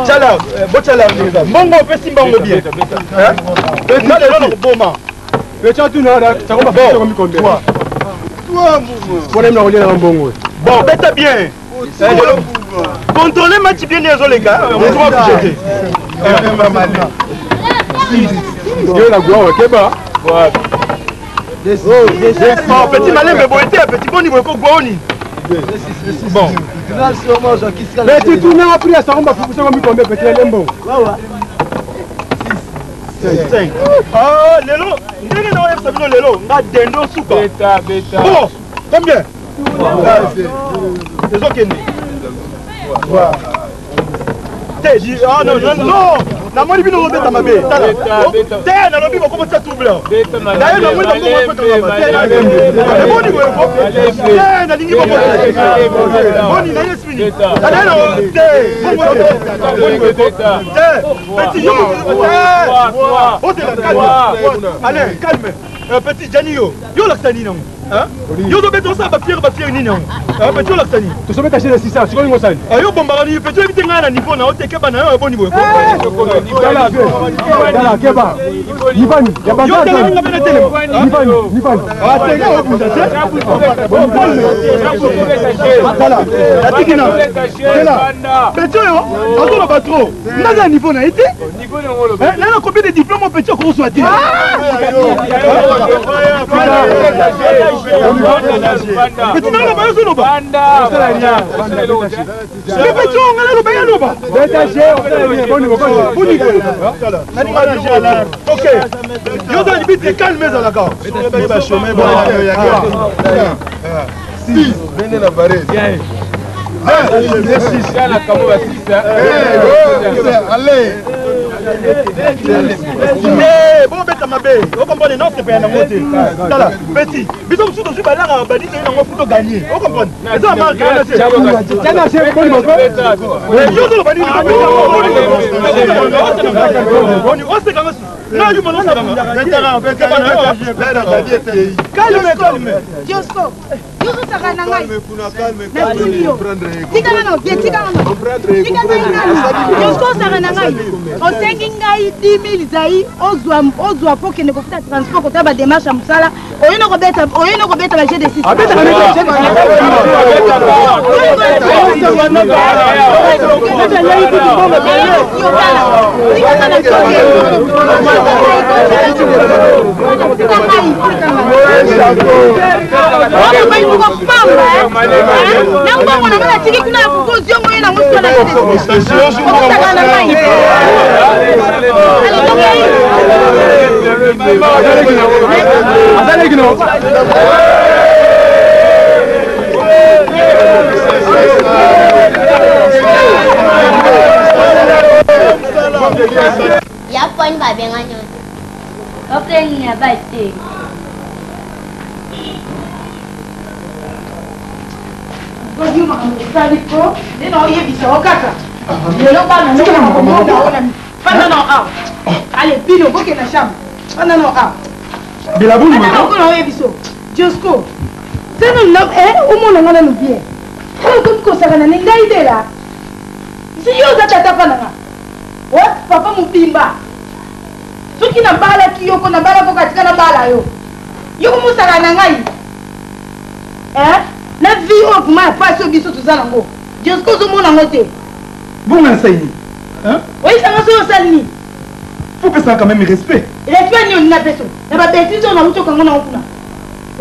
Tchala, bochala mbongo opesi mbongo bien. Nga lelo nakoboma. Bon, beta bien. Contrôler match bien nde ezoleka. Moto wa te. Yo na gwa keba. Oh, petit malembe boye te, petit boni boye ko gwa oni. Bon. Petit tuna prix ya sango bafufu sango mikombe petit na lembo. 5. Ah, lelo ndenge na oyebisa bino lelo nga dendo suka. Beta, beta. Bon, combien? Ezokende. Te, di, ah non, non, non. Namoni bino bobeta mabe. Tala. Te, nalobi bokomotia trouble. D'ailleurs, namoni bango bakotangama. Te, eboni boye ko. Te, nalingi bongo te. Boni na ye esmini. Tala no, te, bongo te. Boni boye ko. Te, petit yo. Te. Ozela calme. Allez, calme. Petit Gianni yo. Yo olakisa nini yango? Yo ozobeta osala bafiere bafiere nini yango? Petit olakisa nini? Tosobeta chez 600, sikoyo ngosali. Yo bombaka nini petit oyebi te ngai na niveau na yo te keba na yo eboni boye. Tala, tala keba. Nifani, ya Yo telemi nga mpe na telema. Nifani, nifani. Ah, te nga obunda te. Bon, calme. Tala, natiki na. Tela. Petit oyo azoloba trop. Nga na niveau na ye te. Naye na combien de diplôme oyo petit akozwa te? Petit naloba yo ozoloba. Mais petit oyo nga naloba ye aloba. Boni boye. Ok. Yo oza libitre calme ezalaka. Bene na varese. Bobeta mabe okomprendre non sepela nango te tala petit biso mosusu tozwi balaka badite nango futo gagné okomprendre eza marke wana te yo ozoloba nini osekanga na yuma nosekanga calme calme. Diosco, yo ozosaka na ngai natuni yo tikanga na vie tikanga na tika ngai nanu Diosco osaka na ngai osengi ngai 10 000 zai ozwa ozwa mpo okende kofuta transport kotala bademarche ya mosala oye na kobeta oye na kobeta ba jeu de 6 na mbongo na ngai natiki kuna ya fufu oziongo ye nango sona okosaka na ngai Ya poni babenga nyonso. Opleni na ba te. Oyo makambo osali po nde na oyebisa yo kaka lelo bana nokomona ona fanda nao awa ale bino bokenda chambre fanda nao awa Bilabulu fanda nao oyebiso Josco seno omona nga nanu bien oyo okomi kosakana ne ngai bela si yo oza tata mpa na nga o papa mobimba soki nabalaki yo ko nabalaki okatika nabala yo yo komosaka na ngai eh? Na vie oyo vraiment ya pasi oyo biso toza nango Josco ozomona yango te. Bongo nasali nini? Hein? Oyebisa nga soki osali nini? Faut pesaka quand même respect. Respect nini olingi napesa yo? Na ba betises oyo nawuti okanga nango kuna.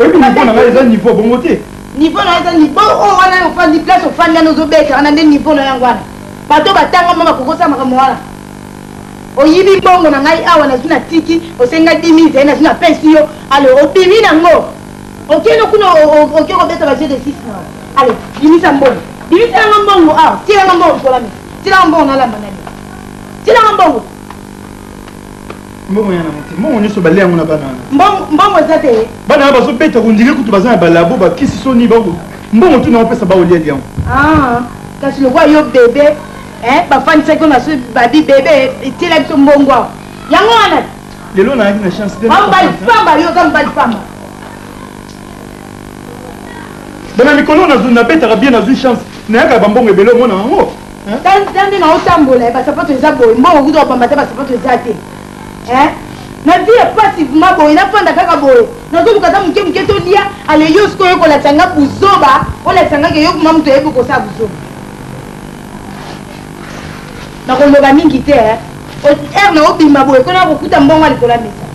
Oyebi niveau na ngai eza niveau bongo te. Niveau na yo eza niveau oyo wana ofandi place ofandi wana ozobeta wana nde niveau na yo yango wana. Bato batangama bakoki kosala makambo wana. Oyibi mbongo na ngai awa nazwi na tiki osengi ngai 10 000 zaire nazwi napesi yo alors obimi nango. Okende kuna oke kobeta ba jeu de 6 na allez bimisa mbongo bimisa yanga mbongo awa tila nga mbongo likolo mesa tila nga mbongo nalamba nani tila nga mbongo mbongo ya na mote mbongo nyonso balia yango na bana wana mbongo mbongo eza te bana wana bazobeta kondire kutu baza na balabo bakisi soni bango mbongo tuna opesa baolia liango ah kasi lokola yo bebe eh bafandisaki yo na so babi bebe etiela biso mbongo awa yango wana lelo nayaki na chance te mobali pamba yo oza mobali pamba bana mikolo nazwi nabetaka bien nazwi chance nayaka bambongo ebele omona yango. Ta nde naotambola basapato eza boye, mbongo kutu kopamba te, basapato eza te. Na vie ya pasi vraimen boye, nafanda kaka boye, nazoluka ata moke moke tolia. Ale yo sikoyo okolakisa nga buzoba, olakisa nga ke yo vraimen moto oyebi kosala buzoba. Nakoloba mingi te, heure na obima boye kona kokuta mbongo ya likolo ya mesa.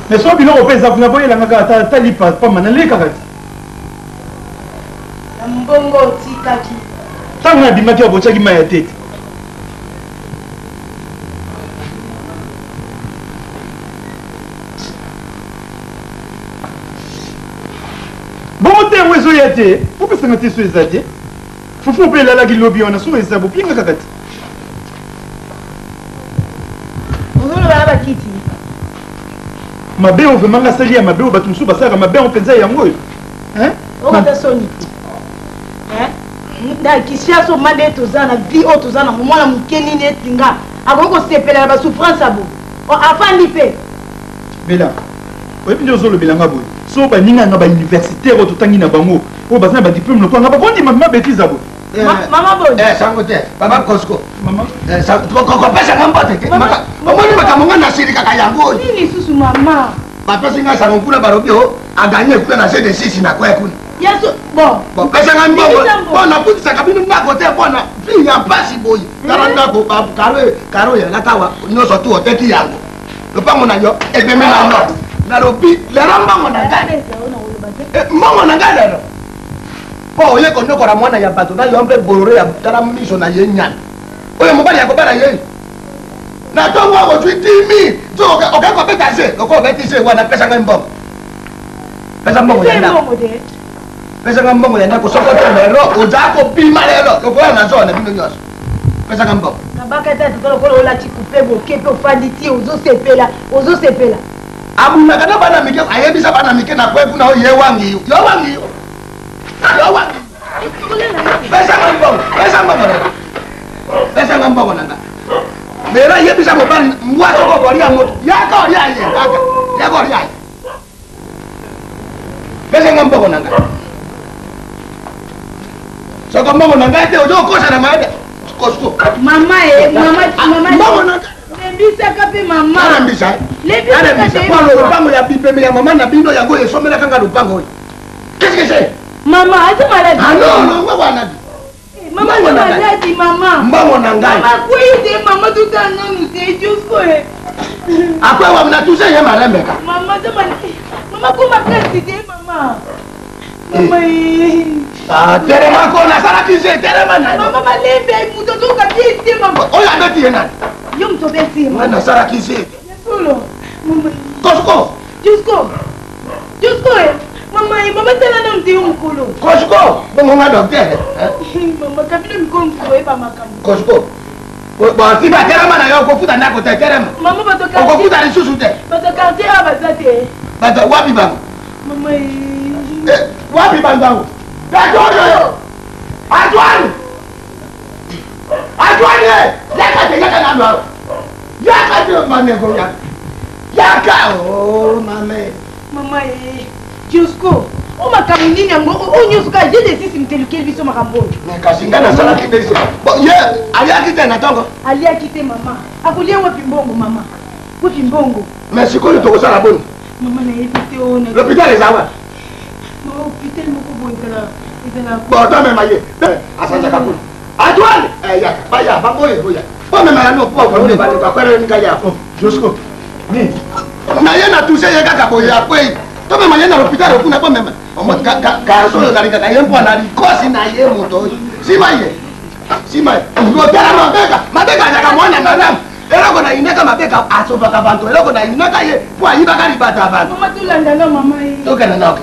Mais so biloko mpe eza kuna, boyelanga kaka ata lipa pamba, nalei kaka ti. Na mbongo otikaki. Ntango nabimaki awa, botiaki mai ya tete. Bongo te, yango ezoya te, opesanga te. So eza te, fufu mpe elalaki lobi wana. So eza, bopinga kaka te. Ozoloba na bakiti. Mabe oyo vraiment nga asali ya mabe oyo bato mosusu basalaka mabe yango mpenza yango oyo. Okata soni te na Kinshasa oma nde toza na vie oyo toza nango. Mwana moke nini eti nga akoki kosepela na basouffrance ya bo afandi mpe? Bela, oyebi nde ozolobela nga boye. So baninga nga bauniversitaire oyo totangi na bango, oyo baza na badiplome lokola nga, bakondima ma betise ya boye? Mama boni? Sango te, mama Cosco. Mama. Kopesa nga mbote te. Omoni makambo nga nasilikaka yango oyo. Nini lisusu, mama? Bapesi nga sango kuna, balobi o aganye kuna na jeu de sisi na kwe kuna. Yaso bon. Bopesa nga mbongo mpo nakutisaka bino ndako te mpo na vie ya mpasi boye. Tala ndako, karo karo eyalaka awa nyonso tu oteki yango. Lopango na yo ebeme na yo. Nalobi lelo mbongo na ngai. Mbongo na ngai lelo. Mpo oye konyokola mwana ya bato na yo mpe bololo ya tala miso na ye nyana. Oyo mobali ya kobala ye. Na ntongo akozwi 10 000. Okoki kobeta se lokola obeti se wana, pesa ngai mbongo. Pesa mbongo ya ndako. Pesa ngai mbongo ya ndako soko te lelo oza kobima lelo lokola na zona bino nyonso. Pesa ngai mbongo. Kabaka te atuka lokola olati coupe boke mpe ofandi ti ozosepela, ozosepela. Abundaka na bana mike, ayebisa bana mike na kwe kuna oyo ye wangi yo. Yo wangi yo. Yo wangi. Pesa ngai mbongo. Pesa mbongo lelo. Pesa ngai mbongo na ngai. Lelo yebisa mobali mbwa soko kolia moto. Yaka olia ye. Yaka. Yaka olia ye. Pesa ngai mbongo na ngai. Soko mbongo na ngai te, ozokosa na mayele. Cosco. Mama e, mama, mama. Mbongo na ngai. Lembisaka mpe mama. Nalembisa. Lembisaka Nalembisa. te, Mpo mama. lopango ya bipeme ya mama na bino yango esomelaka nga lopango oyo. Qu'est-ce que c'est? Mama aza maladi. Ah non, non, nga wana. Mama aza Mbongo na ngai. maladi, mama. Mbongo na ngai. Mama akwei te, mama, totala nanu te Josko e. Akwe wa na tuse ye malembeka. Mama aza maladi. Mama koma kasi te, mama. Mama e. Ah, telema ko nasalaki se telema na. Mama malembe, moto azoyoka bien te, mama. Oyo abeti ye nani? Yo moto obeti ye. Nga nasalaki se. Ya solo. Mama. Cosco. Josko. Josko e. Mama e, mama tala nanu te yo mokolo. Cosco, bongo nga docteur. Mama kabino mikolo mosusu oyeba makambo. Cosco. Bon, si ba telema na yo okofuta ndako te, telema. Mama bato Okofuta lisusu te. Bato quartier awa baza te. Bato wapi bango? Mama e. Wapi bango yango? Bato oyo. Antoine! Antoine! Yaka te, yaka nanu awa. Yaka te maneko yaka. Yaka oh mame. Mama e. Josko, o makambo nini yango oyo nyonso kaka je de sisi moto elukeli biso makambo oyo? Mais kasi nga nasalaki nde se. Bon, ye aliaki te na ntongo. Aliaki te, mama. Akolia wapi mbongo, mama? Wapi mbongo? Mais sikoyo tokosala boni? Mama nayebi te oyo na. L'hôpital eza wapi? Mama, hôpital moko boye ezala ezala. Bon, tomema ye. Asanzaka kuna. Antoine! Eh, yaka, baya, bango boya. Bomema ya no po ko bandeko akweleli ngai ya. Josko. Nini? Na ye na touche ye kaka boye akwei. Tomema ye na l'hôpital kuna bomema. Garçon oyo nalingaka ye mpo na likosi na ye moto oyo. Sima ye. Sima ye. Otala mabeka. Mabeka azalaka mwana malamu. Eloko na yinaka mabeka asopaka banto. Eloko na yinaka ye mpo ayibaka libata ya banto. Mama tolanda na mama ye. Tokende na oke.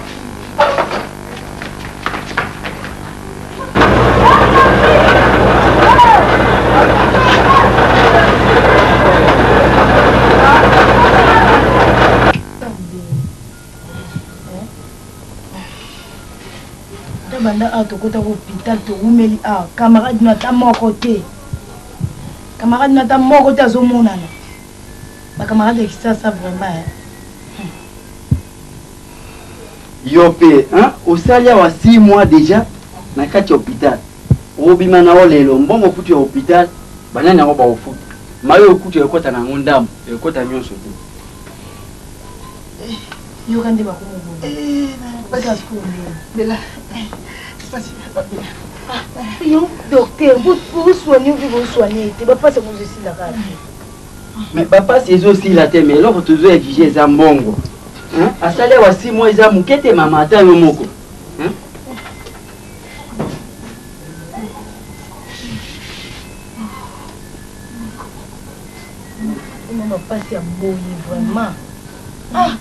Banda awa tokotaka hôpital, towumeli awa, camarade no ata moko te, camarade no ata moko te azomonana. Bacamarade ya Kisasa vraiment. Yo pe hein osali awa 6 mois dejà na kati ya hopital obima na yo lelo mbongo kutu ya hopital banani yango bakofuta mayo kutu ekota na yango ndambo ekota nyonso te. Yoka nde bakomo Bella yo docteur bosoigne ovi bosoigne te bapasi yango ozosila kaka Mais bapasi ezosila te mais eloko tozo exige eza mbongo. Hein? Asali awa 6 mois eza moke te mama ata yo moko. Hein? Mama pasi ya boye vraiment. Ah.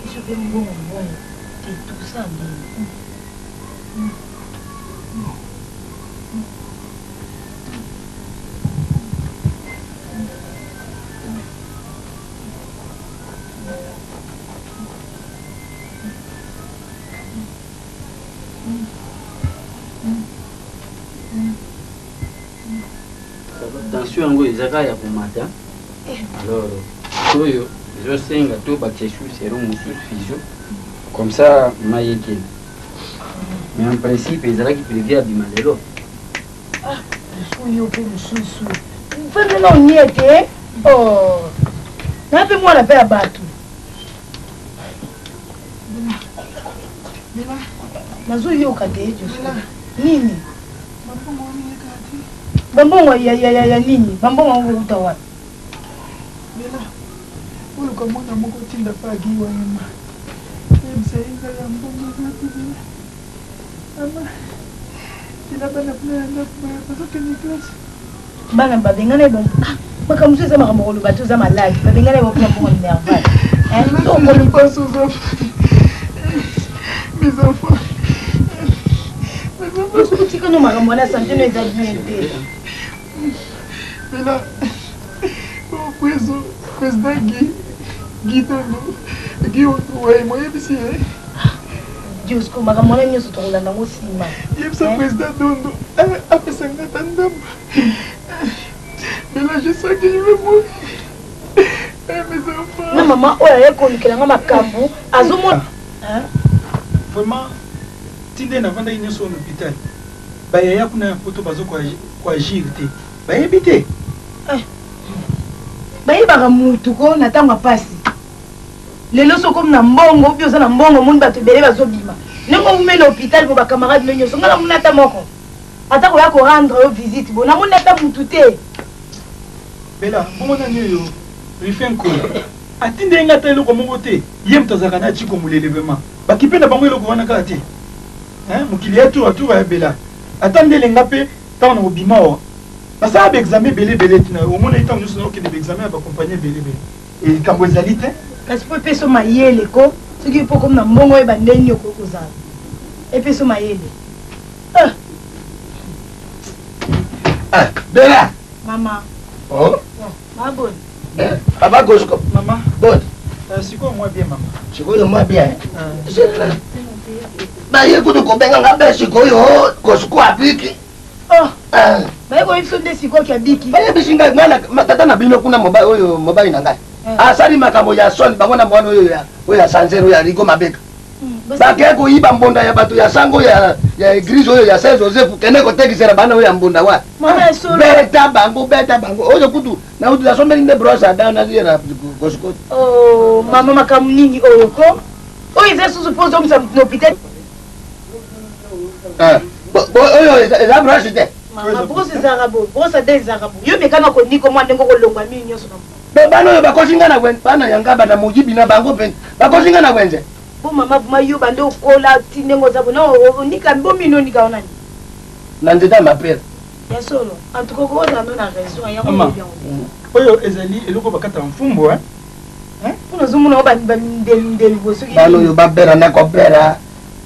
Biso mpe mbongo mbongo te tosa ndenge. Tension yango eza kaka ya komata alors oyo ezosenga to batie sous serum mosusu physio comme ça mai ekende mais en principe ezalaki prévu abima lelo. Ah, yo mpe mosusu mpe na onie te oh. Na mpe mwana mpe ya bato nazoyoka te nini bambongo ya nini bambongo yango kouta wapi? Bela, oluka mwana moko tinda pa Guy Wayema. Yebisa ye ngai ya mbongo eza te Bela. Mama, ela bana kuna ya ndako bazokende classe. Bana babengana ye bon ah, makambo mosusu eza makambo koloba te oza malade babengana ye bon mbongo minerval. Je pense aux enfants. Mes enfants. Mes enfants. Tika no makambo wana sante no eza bien te. Bela, preso, président Guy, Guy Tondo, Guy Wayemo, oyebisi ye. Diosco makambo wana nyonso tokolanda yango nsima. Yebisa président Dondo apesa nga ata ndambo. Bela, je sens que je vais mourir. Mes enfants. Na mama oyo aye kolukela nga makambo azomona. Vraiment, ti nde navandaki nyonso na hôpital bayaya kuna ya poto bazo koagir te bayebi te. Bayebaka mutu ko na ntango ya pasi lelo soki okomi na mbongo obi oza na mbongo omoni bato ebele bazobima ndenge owumeli na hôpital bo bacamarade no nyonso nga namoni ata moko ata koya korendre yo visite bo namoni ata mutu te. Bela, bongo nani oyo Rufin Nkola atindi nga ata eloko moko te ye moto azalaka na Chiko Mulele vraiment bakipe na bango eloko wana kaka te mokili ya tour a tour ya Bela ata ndele nga mpe ntango na kobima awa basala baexamen ebele ebele tina omona ye ntango nyonso naokende baexamen ya bakompagnie ebele ebele likambo ezali te. Kasi mpo epesa mayele ko soki mpo okomi na mbongo oyeba ndenge nini okoki kozala epesa mayele. Ah, Bela. Mama. Oh. Maboni. Papa Gosko. Mama. Boni. Sikoyo mwa bien mama. Sikoyo mwa bien. Baye kutu kobenga nga be sikoyo Gosko abiki. Oh. Baye koyebisa nde sikoyo ki abiki. Bayebisi ngai nga tata na bino kuna mobali oyo mobali na ngai. Asali makambo ya soni bango na mwana oyo ya oyo ya Sanzero ya Rigo Mabeka. Bakei koyiba mbonda ya bato ya sango ya ya eglise oyo ya Saint Joseph kende kotekisela bana oyo ya mbonda wa. Beta bango beta bango oyo kutu nasombeli nde brosse à dents naziyela Gosko. Oh mama makambo nini oyo ko oyo eza susu mpo ozongisa moto na hôpital. Oyo eza brosse te. Mama brosse ezalaka boye brosse à dents ezalaka boye yo mekana koniko mwa ndenge okolongwa mino nyonso na Be bana oyo bakosi nga na wenze bana ya ngaba na moyibi na bango mpenza bakosi nga na wenze. Bo mama vuma yo bande okola ti ndenge oza bona onika bo mino onika wana ni. Na nzete ya mapera. Ya solo en tout cas okozala no na raison ya Mama, oyo ezali eloko bakata mfumbu hein? Mpona ozomona o bandelu boye soki Bana oyo babera na kobera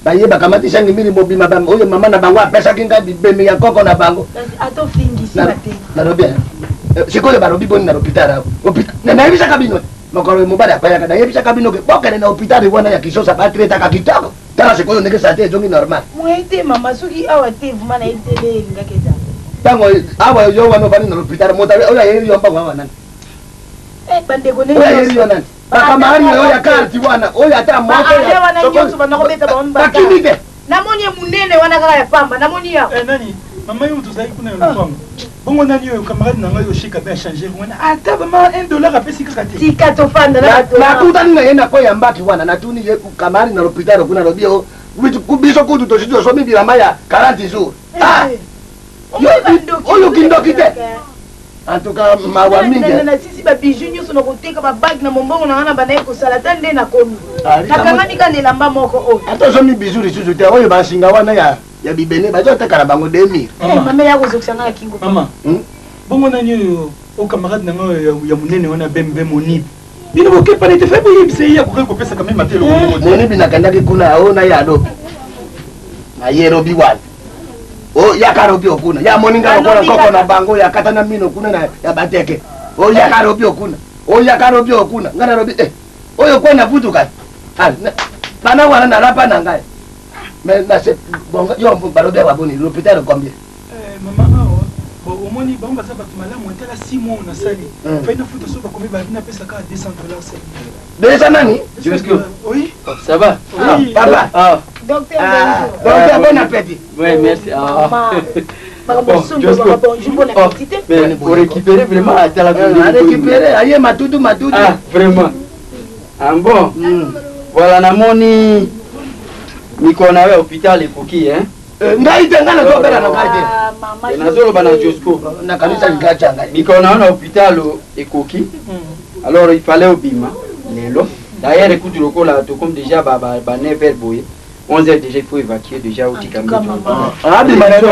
baye bakamati sangi mili mobima oyo mama na bango apesaki ngai bibemi ya koko na bango. Kasi ata ofingisi bate. Nalobi sikoyo balobi boni na l'hôpital awa. Nayebisaka bino. Mokolo mobali akweyaka, nayebisaka bino ke bokende na hôpital wana ya Kinshasa, batraitaka kitoko. Tala sikoyo ndenge sante ezongi normal. Moyen te mama, soki awa te vraiment nayebi te nde elingaki ezala. Ntango awa yo wana ofandi na l'hôpital, moto oyo ayeli yo mbongo awa nani? Eh, bandeko ndenge Oyo ayeli yo nani? Bakamaradi na yo ya carte wana, oyo ata moko Ba ya wana nyonso banda kobeta bango mibata. Bakimi te. Namoni ye munene wana kaka ya pamba, namoni ya. Eh nani? Mama yo tozali kuna ya lopango. Bongo nani oyo camarade na ngai oyo sheka pe achanger wana ata mama 1 dollar apesi kaka te. Tika tofanda na bato. Nakutani na ye na kwe ya mbaki wana, natuni ye camarade na l'hôpital kuna alobi yo biso kutu tosi tosomi bilamba ya 40 jours. Ah! Oyo kindoki te. En tout cas, mawa mingi. Nasisi ba bijoux nyonso na koteka ba bague na mombongo na nga na bandaki kosala ata nde nakomi. Nakangami kaka na elamba moko oyo. Ata ozomi bijoux lisusu te, oyo basinga wana ya ya bibene bazoteka na bango 2000. Eh, mama ya kozokisa nga na kingo. Mama. Bongo nani oyo o camarade na nga ya munene wana BMW Monib. Bino bokepana te, fai boyebisa ye akoki kopesa quand même ata eloko moko te. Monib nakendaki kuna oyo na ye alobi. Na ye elobi wana. O yaka lobi okuna. Ya moninga lokola koko na bango ya kata na mino kuna na ya bateke. O yaka lobi okuna. O yaka lobi okuna. Nga nalobi eh oyo kwa na butuka. Ah bana wana nalapa na ngai. Mais na se bon yo balobi awa boni l'hôpital combien? Eh mama awa bon omoni bango baza bato malamu atala 6 mois nasali. Fai na futa so bakomi ba napesa kaka 200 dollars. 200 nani? Oui. Ça va? Oui. Papa. Ah. Docteur, ah, bonjour. Docteur, bon appétit. Oui, merci. Ah. Maman, bon, bonjour, bon appétit. Mais pour récupérer vraiment, à la récupérer, aïe, matutu, matutu. Ah, vraiment. Ah bon. Voilà, namoni mikolo na yo ya hôpital ekoki, hein? Ngai te, ngai nazobela na ngai te. Nazoloba na Josco. Nakanisa likacha ngai. Mikolo na yo na hôpital ekoki. Alors il fallait obima lelo. D'ailleurs écoute lokola tokomi déjà ba ba 9 h boye. 11 h déjà il faut évacuer déjà otika mbeto. Abima lelo.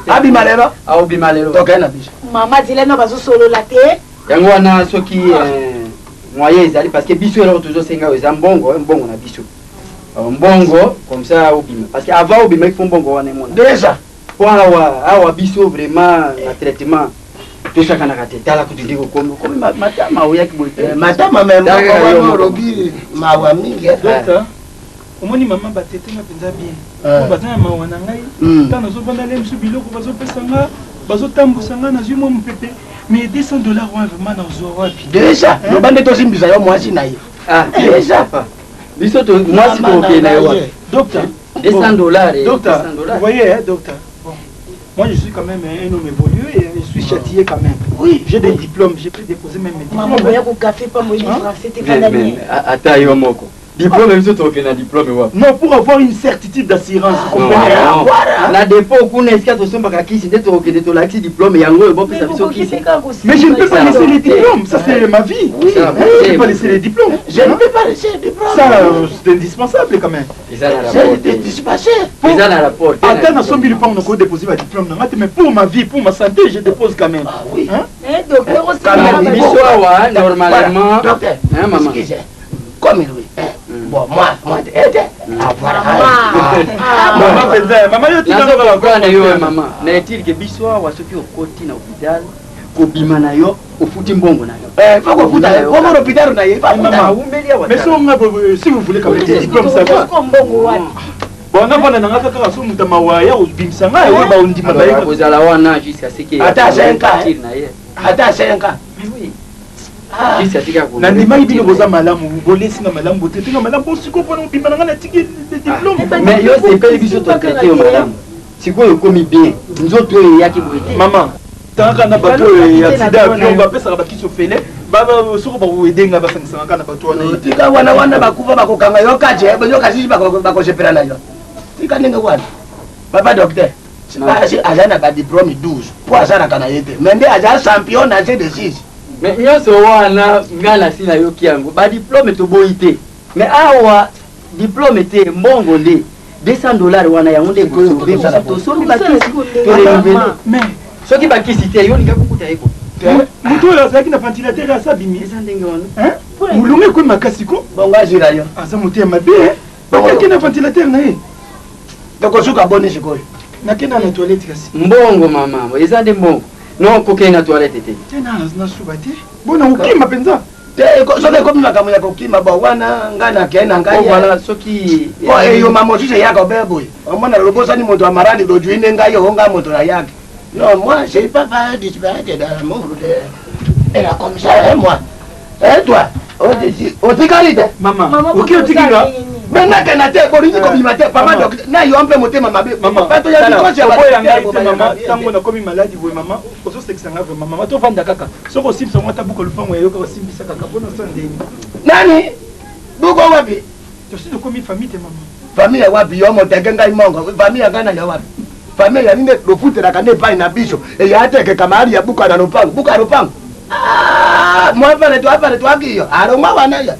Abima lelo. Abima lelo. Tokende na biso. Mama zela no bazosolola te. Yango wana soki moyen ezali parce que biso eloko tozosenga eza mbongo, mbongo na biso. Mbongo comme ça obima parce que avant obima il faut mbongo wana emona. Déjà. Po awa awa biso vraiment na traitement tosakanaka te, tala kutu ndenge okomi okomi matama oyaki boye te. Matama me mbongo wana olobi mawa mingi. Docteur, omoni mama batete nga mpenza bien. Po baza na mawa na ngai. Ntango nazovanda le mosusu biloko bazopesa nga, bazotambusa nga nazwi mwa mopepe. Mais 200 dollars wana vraiment nazwa wapi? Déjà, loba nde tosimbisa yo mwasi na ye. Ah, déjà. Biso to mwasi tokokende na yo wapi? Docteur, 200 dollars. Docteur, vous voyez, hein, docteur. Bon. Moi, je suis quand même un homme évolué et je suis châtié quand même. Oui. J'ai des diplômes, j'ai pu déposer même mes diplômes. Maman, voyez qu'au café, pas moi, français, t'es pas d'année. Attends, yo moko. Diplôme, biso tokokende na diplôme wapi? Non, pour avoir une certitude d'assurance, vous comprenez? Na dépôt kuna esika tosombaka kisi nde tokokende tolakisi diplôme yango oyo bopesa biso kisi. Mais je ne peux pas laisser les diplômes, ça c'est ma vie. Oui, je ne peux pas laisser les diplômes. Je ne peux pas laisser les diplômes. Ça, c'est indispensable quand même. Eza na rapport. Eza na rapport. Ata nasombi lupango nako déposer ba diplôme na nga te, mais pour ma vie, pour ma santé, je dépose quand même. Ah oui. Hein? Eh docteur, aussi. Biso awa normalement. Docteur, hein maman. Excusez. Comme lui. Bon, moi, moi, aide. Ah, voilà. Maman, penza, maman, yo tika Nazo comprendre yo maman. Na etile ke biso awa soki okoti na hôpital, kobima na yo, ofuti mbongo na yo. Eh, faut kofuta yo. Comme l'hôpital na ye, faut kofuta. Mais si on a, si vous voulez quand même des diplômes, ça va. Mbongo wapi? Bon, na vanda na nga kaka so muta mawaya obimisa ngai oyo baondima baye. Kozala wana jusqu'à ce que ata 5 ans. na ye. Ata 5 ans. Mais oui. Nandimaki bino boza malamu, bolesi nga malamu, botraite nga malamu, bosiko mpona obima na nga natiki diplôme. Mais yo sepeli biso totraite yo malamu. Sikoyo okomi bien, nzoto oyo eyaki boye te. Mama, tangaka na bato oyo ya accident ya avion bapesaka bakisi ofele, soko bakoede nga basangisaka kaka na bato wana. Tika wana wana bakufa bakokanga yo kati, yo kasi bakosepela na yo. Tika ndenge wana. Papa docteur, aza na ba diplôme 12 po azalaka na ye te. Mais nde aza champion na C de 6. Mais nyonso wana nga nasi nayoki yango, ba diplôme toboyi te. Mais awa diplôme te, mbongo nde 200 dollars wana yango nde ekosauve biso, tosombi bakisi to renouveler. Mais soki bakisi te yo olinga kokuta ye ko. Moto oyo azalaki na ventilateur asa bimi. Eza ndenge wana. Molunge ekomi makasi ko. Bongo azila yo. Aza motema mabe. Bakaki na ventilateur na ye. Tokosuka boni sikoyo? Nakenda na toilette kasi. Mbongo mama, eza nde mbongo. Non, kokende na toilette te. Te na nasuba te. Bona okima mpenza. Te, soki ekomi makambo ya kokima, bo wana ngai nakei na ngai. Voilà, soki po eyoma mosusu eyaka obe boye, omona lobosani moto ya maradi lojui nde ngai oyo ngai moto nayaki. Non, moi je pas pas disparaître dans la mort de et la comme ça, hein, moi, hein, toi, otikali te. Mama, oki otiki nga. Me nakenda te, bolingi kobima te, papa docteur na yo mpe motema mabe. Bato ya mikosi ya bato ngai te, mama. Ntango nakomi maladi boye, mama, ozosekisa nga vraiment. Mama, tovanda kaka, soki osimbisa ngo ata buka lupango ya yoka, osimbisa kaka mpona sa ndeni. Nani buko wapi? Tosi tokomi famille te, mama. Famille ya wapi? Yo moteke ngai mongo, famille ya ngai na yo wapi? Famille ya nini? Lofutelaka nde epai na biso eya teke kamaradi ya buka na lopango, buka lopango mwapane twapane twakiyo alongwa wana ya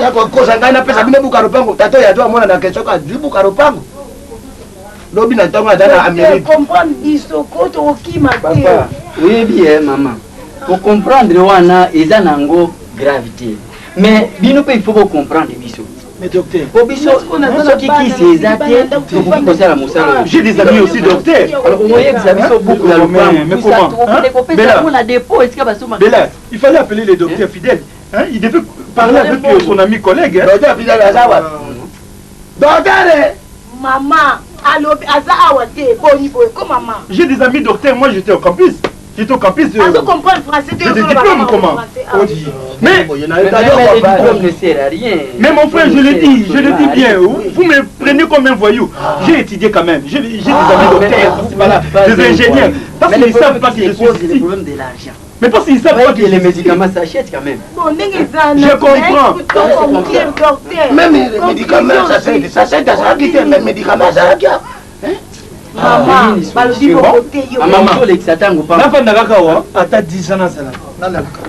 ya kokosa ngai napesa bino buka lopango. Tata oyo ato amona na kesoko azwi buka lopango lobi na ntongo aza na Amérique. Comprendre biso ko, tokokima te. Papa, oyebi ye, mama, kocomprendre wana eza nango grave te, mais bino mpe il faut bocomprendre biso. Mais docteur, po biso soki kisi eza te, tokoki kosala mosala. J'ai des amis aussi docteur. Alors okoyebisa biso buku ya Mais comment, lopango kopesa yango na dépôt esika basomaka. Bella, il fallait appeler le docteur Fidèle, hein? Il devait parler avec son ami collègue, hein? Docteur Fidèle aza wapi, docteur? Mama alobi aza awa te, boni boye ko, mama? J'ai des amis docteurs, moi j'étais au campus. J'étais au campus. Azo comprendre français te. J'ai des diplômes, comment? Mais, mais, mais le diplôme ne sert à rien. Mais mon frère, je le dis, je le dis bien. Vous me prenez comme un voyou. J'ai étudié quand même. J'ai des amis docteurs, voilà, des ingénieurs. Parce qu'ils ne savent pas que je suis ici. Le problème de l'argent. Mais parce qu'ils savent pas que les médicaments s'achètent quand même. Bon, je comprends. Même les médicaments, ça s'achète, ça s'achète, ça s'achète, mais médicaments, ça s'achète. Mama, balobi bongo te yo. Mama, ozolekisa ntango pamba. Nafanda kaka wa ata 10 ans nazala.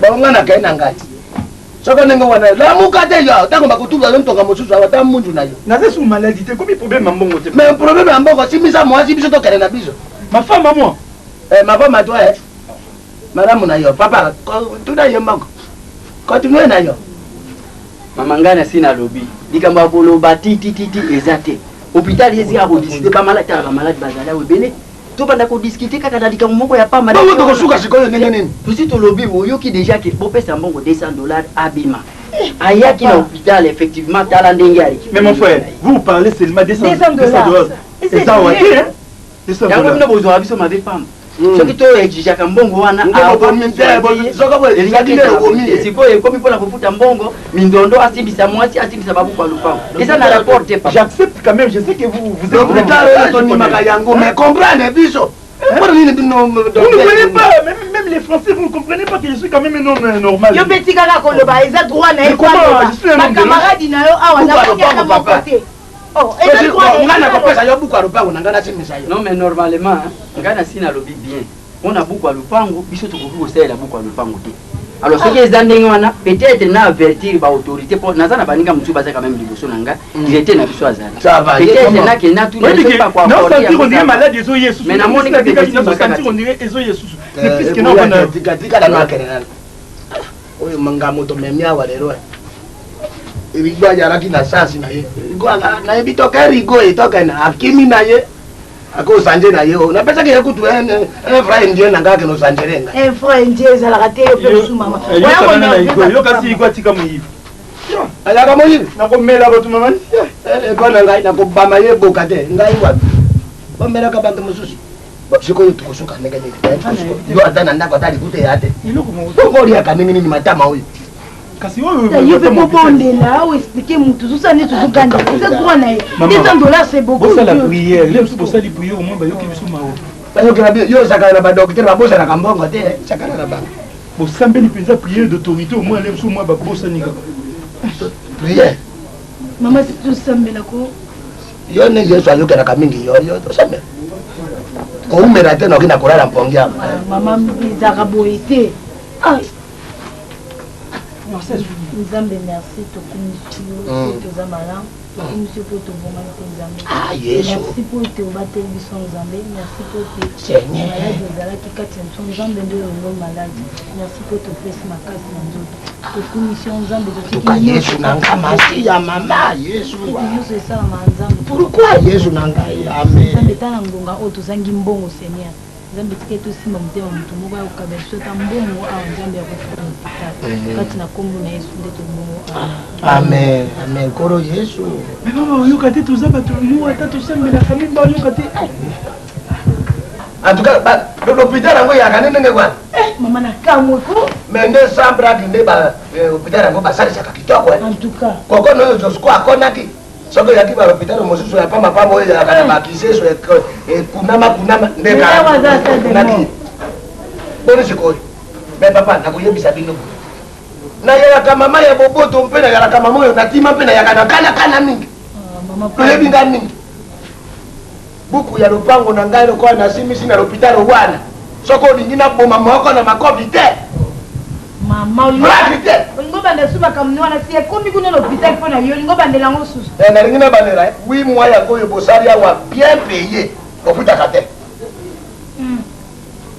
Bongo ngai nakei na ngai. Soki ndenge wana lamuka te, yo ntango bakotula yo ntonga mosusu awa ta mundu na yo. Naza su maladie te, komi problème ya mbongo te. Mais problème ya mbongo, simisa mwasi, biso tokende na biso. Ma femme à moi. Eh, ma femme à toi, eh. Malamu na yo, papa, tuna ye moko. Continue na yo. Mama, ngai nasi nalobi, likambo ya koloba titititi eza te. Hôpital esika kodiscuter bamaladi, tala bamaladi bazali awa ebele, tobanda kodiscuter kaka na likambo moko ya pamba. Bongo tokosuka sikoyo ndenge nini? Tosi tolobi, oyoki déjà ke bopesa mbongo 200 $, abima, ayaki na hôpital, effectivement, tala ndenge aleki. Mais mon frère, vous parlez seulement 200 $. Eza wa te, hein? Yango bino bozwaka biso mabe pamba. Soki toexigeaka mbongo wana, sikoyo ekomi mpona kofuta mbongo mindondo, asimbisa mwasi, asimbisa babuku ya lupango, eza na rapport te, papa. J'accepte quand même, je sais que vous vous êtes l'hôpital oyo tondimaka yango, mais comprendre biso mpona nini bino? Vous ne voyez pas, même les Français, vous ne comprenez pas que je suis quand même un homme normal. Yo mpe tikaka koloba, eza droit na ye. Bakamaradi na yo awa nakokiaka moko te. Ngai nakopesa yo buku ya lopango na ngai, nasimisa yo. Non, mais normalement ngai nasi nalobi bien, mpona buku ya lupango, biso tokoki kosalela buku ya lupango te. Alors soki eza ndenge wana, peut-être na avertir baautorité, mpo naza na baninga mosusu baza quand même liboso na ngai, directeur na biso azali, peut-être nakenda. Malade ezoye. Mais namoni. Tika na akende nano oyo ngambo tomemi awa lelo. Rigo azalaki na sasi na ye, Rigo nayebi toke, Rigo etokende, akimi na ye, akosanje na ye oyo napesaki ye kutu un frère indien na ngai, akende osanjele ngai. Un frère indien ezalaka te, yo mpe mosu, mama. Yokasi Rigo atika moyibi. Azalaka moyibi. Nakomela bato, mama. Epa na ngai nakobama ye boka te, ngai wapi bamelaka banto mosusu. Sikoyo tokosuka ndenge nini? Yo ata na ndako ata likuta eya te, bongo oliaka ndenge nini matama oyo? Kasi oyo yo mpe kobondela, oexpliquer mutu zosa neti ozoganda, eza droit na ye, 200 $, c'est beaucoup. Bosala prière le mosusu, bosali prière, au moins bayoki biso mawa. Bayokela yo, ozakala na badocteur, babosanaka mbongo te, sakana na bango. Bosambeli mpenza prière d'autorité, au moins le mosusu mwa babosani kaka. Prière. Mama, si tosambela ko. Yo nde Yesu ayokelaka mingi, yo yo tosambela, koumela te, noki na kolala mpongi awa. Mama, ezalaka boye te. Nzambe, merci, tokumisi yo po toza malamu, tokumisi yo mpo tobongani te, Nzambe. Merci mpo ete obateli biso, Nzambe. Merci mpo ete maladi ezalaki kati ya biso, Nzambe, nde olongoli maladi. Merci mpo topesi makasi na nzoto, tokumisi yo, Nzambe. Tuka Yesu na nga, masiya mama Yesu. Nyonso esalama, Nzambe. Pourquoi Yesu na ngai? Amen. Nzambe, tala ngonga oyo tozangi mbongo, Seigneur. Nzambe tika ete osimba motema moto moko ya kokaba biso ata mbongo awa Nzambe ya kofuta hôpital kati na nkombo na Yesu nde tobongo amen amen nkolo Yesu. Mais mama oyoka te toza bato yo ata tosambelaka mingi bayoka te. En tout cas l'hôpital yango eyaka nde ndenge wana. Mama na kamwe ko. Mais nde sans blague nde ba hôpital yango basalisaka kitoko. En tout cas. Koko noyo Josco akonaki. Soki oyaki ba hôpital mosusu ya pamba pamba oyo ezalaka na bakiseso ekunama kunama nde kunaki boni sikoyo. Mais papa nakoyebisa bino nayalaka mama ya boboto mpe nayalaka mama oyo natima mpe nayaka na kana kana mingi toyebi ngai mingi buku ya lopango na ngai lokola nasimisi na lopitalo wana soki olingi naboma moko na makofi te mama olingo obanda su makambo wana si ekomi kuna na hôpital mpo na yo olingo obandela yango susu nalingi nabandela wi mwa yango oyo bosali awa bien paye ofutaka te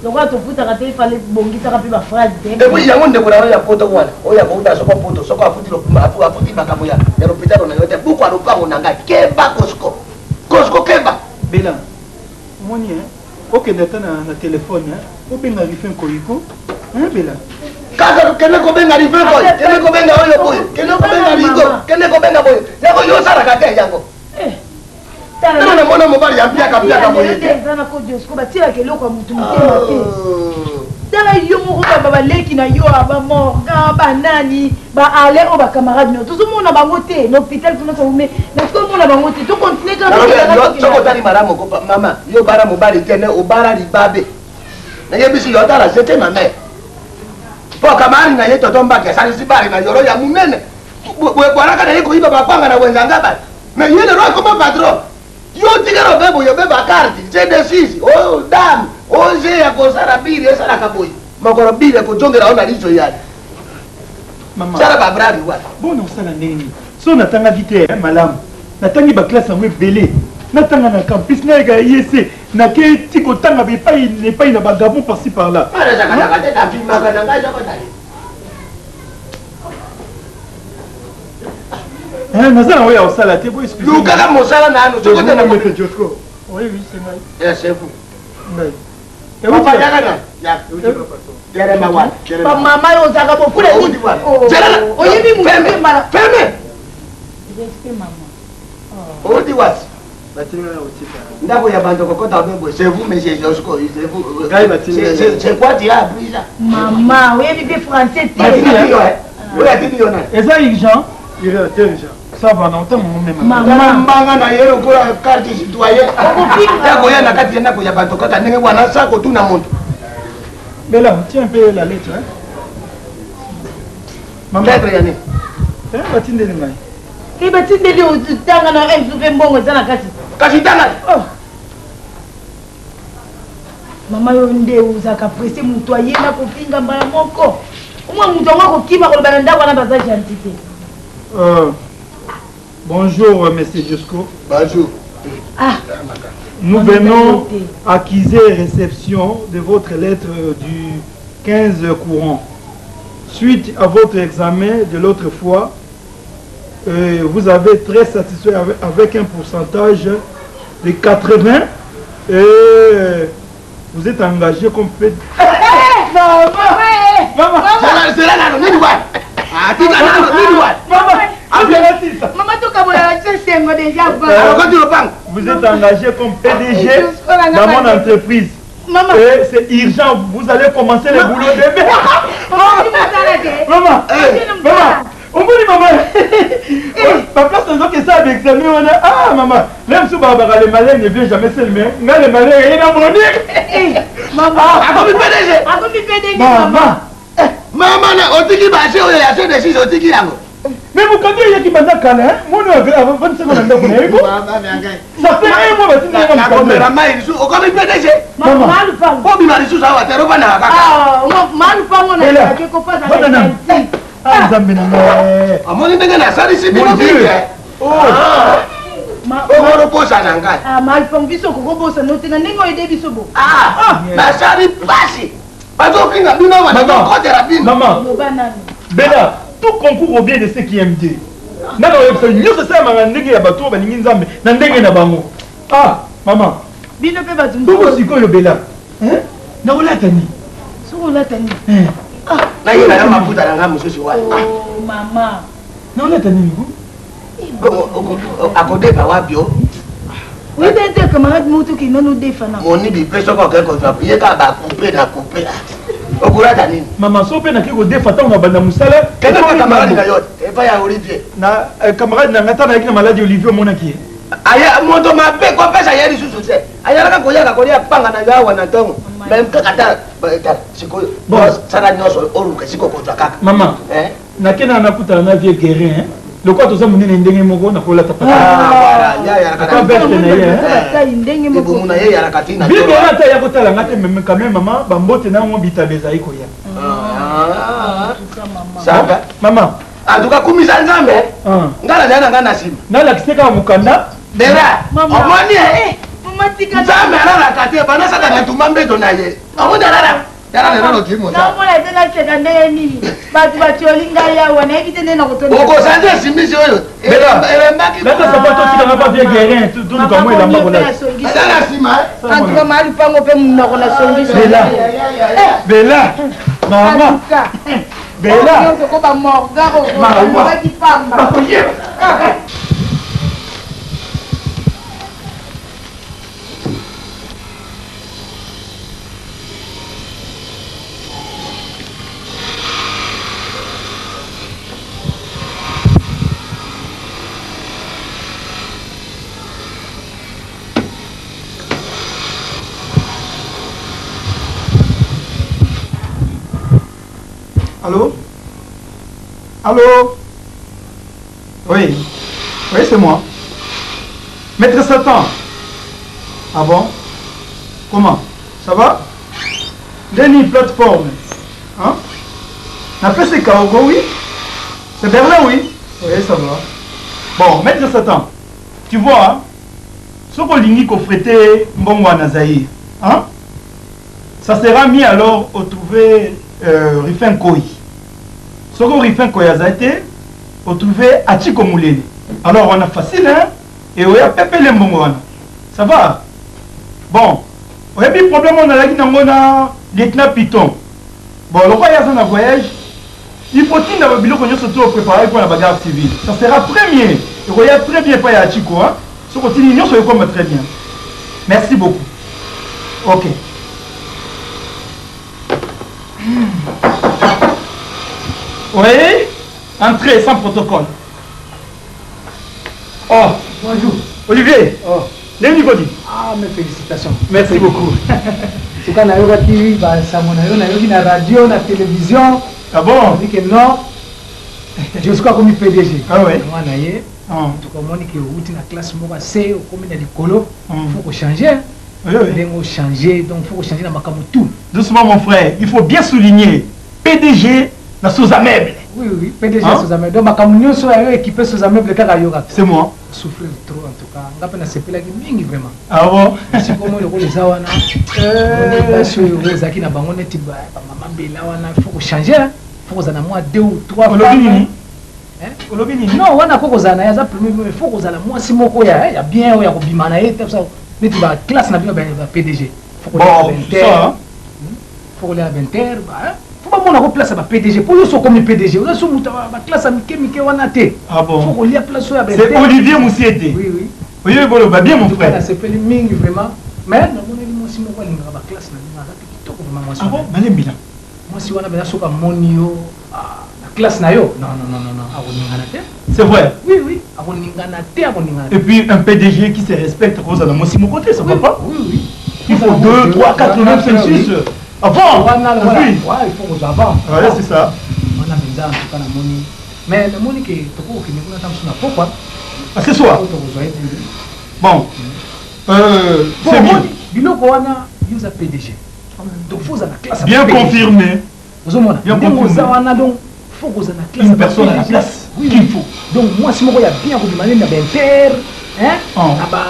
lokola tofutaka te efale bongisaka mpe baphrase te epuis yango ndeko na yo ya poto wana oyo akouta soko poto soko afuti afuti makambo ya lopitalo na yo te buku ya lopango na ngai keba kosko kosko keba bela omoni okende ata na telefone obenga rifin koyiko bela kaka kende kobenga rifin koy kende kobenga oyo boye kende kobenga rigo kende kobenga boye yango yo osalaka te yango tala namona mobali ya mpiaka mpiaka boye te eza na kodiosco batielaka eloko ya motu motema te tala yo moko baba baleki na yo bamorgan banani baale oyo bacamarade na yo tozomona bango te na hôpital kuna saume nasokomona bango te tocontinue soki otali malamu kopa mama yo obala mobali te ne obala libabe nayebisi yo otala zete ma mare mpo kamari na ye toto mbaki asalisi bale na yoro ya monene bwalaka na ye koyiba bakwanga na wenza ngaba mais ye lelo akoma patron yo tikala obe boye obe bakarte cd6 oyo dame oze ya kosala biri esalaka boye mokolo biri ekozongela yo na liso yali sala babrari wana bona osala ndenge nini so natangaki te malamu natangi baklasse yango ebele natanga na campus nayeka ya iec nake ti kotanga epai epai na bagabon parci par là naza na oyo ya kosala te lukaka mosala nanu Oui, oui, c'est ngai. C'est vous. Ngai. Papa, yaka na. Terema wana. Bamama yo ozalaka bokula nini? Oyebi motu mbala. Ferme. Respect mama. Odi wasi. Ndako ya banto kokota obe boye. C'est vous monsieur Josko, c'est vous. C'est quoi tu as appris ça? Mama, oyebi mpe français te. Oyo atindi yo nani? Eza urgent. Urgent. Ça va, na otango mema. Mama. Mbanga na ye lokola carte citoyen. Ya koya na kati ya ndako ya bato kaka ndenge wana sa kotuna moto. Bella, tiens un peu la lettre. Hein? Maman. Lettre ya nini? Eh, batindeli ngai. Te batindeli otanga na un mpe mbongo eza na kati. Kasi tanga. Oh. Mama yo nde ozalaka presse moto aye na kofinga mbala moko. Omwa moto yango akokima koloba na ndako wana baza gentil te. Bonjour, monsieur Jusco. Bonjour. Ah. Nous venons accuser réception de votre lettre du 15 courant. Suite à votre examen de l'autre fois, vous avez très satisfait avec un pourcentage de 80 et vous êtes engagé comme fait. Maman! Maman! C'est là, là, Maman, Vous êtes engagé comme PDG dans mon entreprise. Maman. Et c'est urgent, vous allez commencer le boulot demain. Maman, maman, on me dit maman. Ma place dans que ça avec ça, mais on a ah maman, même si Barbara le malin ne vient jamais seul, mais mais le malin il est dans mon nez. Maman, akomi PDG. Akomi PDG maman. Maman na otiki bashe oyo ya se de otiki yango. Mais mokandi eyaki banda kala moni avandisaka na ndako na ye ko ça fait un mois batindi yanga nakomela mai lisusu okomi PDG obima lisusu awa te rovandaka kaka nzambe na ngai amoni ndenge nasalisi bino mingi okorobosa na ngai malupango biso okokobosana te na ndenge oyede biso bo nasali pasi bazofinga bino bazokotela bino bela tout concourt au bien de ceux qui aiment Dieu. Nana oyebisa nyonso esalamaka ndenge ya bato oyo balingi nzambe na ndenge na bango. Ah mama bino mpe bato bongo sikoyo bela. Nakolata nini? Soki olata nini? Nayela yo mafuta na ngai mosusu wana. Oh, mama. Nakolata nini ko? Akodefa wapi o? Oyebi ete camarade moko tokende nano odefa na. Moni bipe soki oke kozwa ye kaka bakupe na kupe. Okolata nini? Mama so mpe nake kodefa ntango na banda mosala. Kende pa camarade na yo epai ya Olivier. Na camarade na ngai ntango nayaki na maladi Olivier omonaki ye. Aya moto mabe kopesa ye lisusu te. Ayalaka koyaka kolia panga na yo awa na ntongo. Mais kaka ta sikoyo. Sala nyonso oluka sikoyo kozwa kaka. Mama. Nakenda nakutana na vieux Guérin. Lokola toza monene ndenge moko nakolata pata veste na ye libumu na ye eyalaka ti na vieux Guérin ata ya kotala nga te mais quand même mama bambote na yango bitabe ezali koya. Ça mama. En tout cas kumisa Nzambe. Nga nazali na nga na nsima. Nalakisi kaka mokanda. Bela omoni Nzambe alalaka te banda Satana atumba mbeto na ye. Omoni alala. Tala lelo loki mosa. Naomona te naseka ndenge nini bato batioli ngai awa nayebi te nde nakotonda. Okosanza simisi oyo. Elembaki. Lata sapato otikanga pa vieux Guérin toluka mwa elamba kolata. Aza na nsima. En tout cas maa lupango mpe monoko na songisi. Bela. Bela. Mama. Bela. Nyonso ko ba morga okolobaki pamba. Bakoyeba. Allô? Allô? Oui. Oui, c'est moi. Maître Satan. Ah bon? Comment? Ça va? Denis, plateforme. Hein? Na PC Kaogo, oui? C'est Berlin, oui? Oui, ça va. Bon, Maître Satan, tu vois, hein? Soki olingi kofrete mbongo wana Zaïre, hein? Ça sera mis alors au trouver Rufin Koi. Soki Rufin Koi azali te, au trouver Achiko Mulele. Alors wana facile, hein? Et oya pepele mbongo wana. Ça va? Bon, oyebi problème oyo nazalaki nango na lieutenant Python. Bon, lokola ye aza na voyage, il faut tinda ba biloko nyonso to préparer mpo na ba garde civile. Ça sera premier. Ekoya très bien epai ya Achiko, hein? Soki otindi nyonso ekoma très bien. Merci beaucoup. Ok. Oui, entrée sans protocole. Oh, bonjour. Olivier. Oh. Ndenge nini? Ah, mes félicitations. Merci beaucoup. En tout cas, nayokaki basango na yo, nayoki na radio, na télévision. Ah bon? Dit que non. Josco akomi PDG. Ah ouais. Mwana ye. En tout cas, omoni ke outi na classe moko ase, okomi na likolo, faut ko changer. Oui, oui. Ndenge changer, donc faut ko changer na makambo tout. Doucement mon frère, il faut bien souligner PDG na sous-ameuble. Oui, oui, PDG hein? sous-ameuble. Donc makambo nyonso ya yo équipé sous-ameuble kaka yo kaka. C'est moi. Souffrir trop en tout cas. Nga pe nasepelaki mingi vraiment. Ah bon? Sikoyo lokola eza wana. Basi oyo ozalaki na bango neti ba mama Bella wana, faut ko changer. Faut kozala na mwa 2 ou 3 Olobi nini? Olobi nini? Non, wana ko kozala na ye aza premier, mais faut kozala mwasi moko ya ya bien oyo ya kobima na ye te ça neti ba classe na bino ba PDG. Faut kolia Bon, ba inter. ça. Faut kolia ba inter, ba faut bamona ko place ya ba PDG. Po yo so okomi PDG, oza so moto ya ba classe ya mike mike wana te. Ah bon? Faut kolia place oyo ya ba C'est inter. Olivier Moussiete. Oui, oui. Oyo boloba bien mon frère. Nasepeli mingi vraiment. Mais namonaki mwasi moko alingaka ba classe na bino, aza pe kitoko vraiment mwasi Ah wana. bon? Malembila. Mwasi wana bena soki amoni yo na classe na yo, non, non, non, non, non, akoningana te. C'est vrai. Oui, oui, akoningana te, akoningana te. Et puis un PDG qui se respecte, Rosa na mwasi moko te, ça va Oui, pas? oui, oui. Il faut 2, 3, 4, 9, 5, 6. Avant. Wana, voilà. Oui. Ouais, il faut kozwa avant. Ouais, c'est ça. Wana mpenza en tout cas namoni. Mais namoni ke tokokende kuna ta mosusu na pokwa. Ah, ce soir. Tokozwa ye. Bon. Bon, C'est mieux. omoni, biloko wana yo oza PDG. Donc faut ozala na classe ya Bien PDG. confirmé. Ozomona? Bien Ndenge confirmé. oza wana, donc faut kozala na classe Une ya personne à la PDG. place Oui, qu'il oui. faut. Donc mwasi moko ya bien kobima nini na ba inter, hein? Oh. Na ba,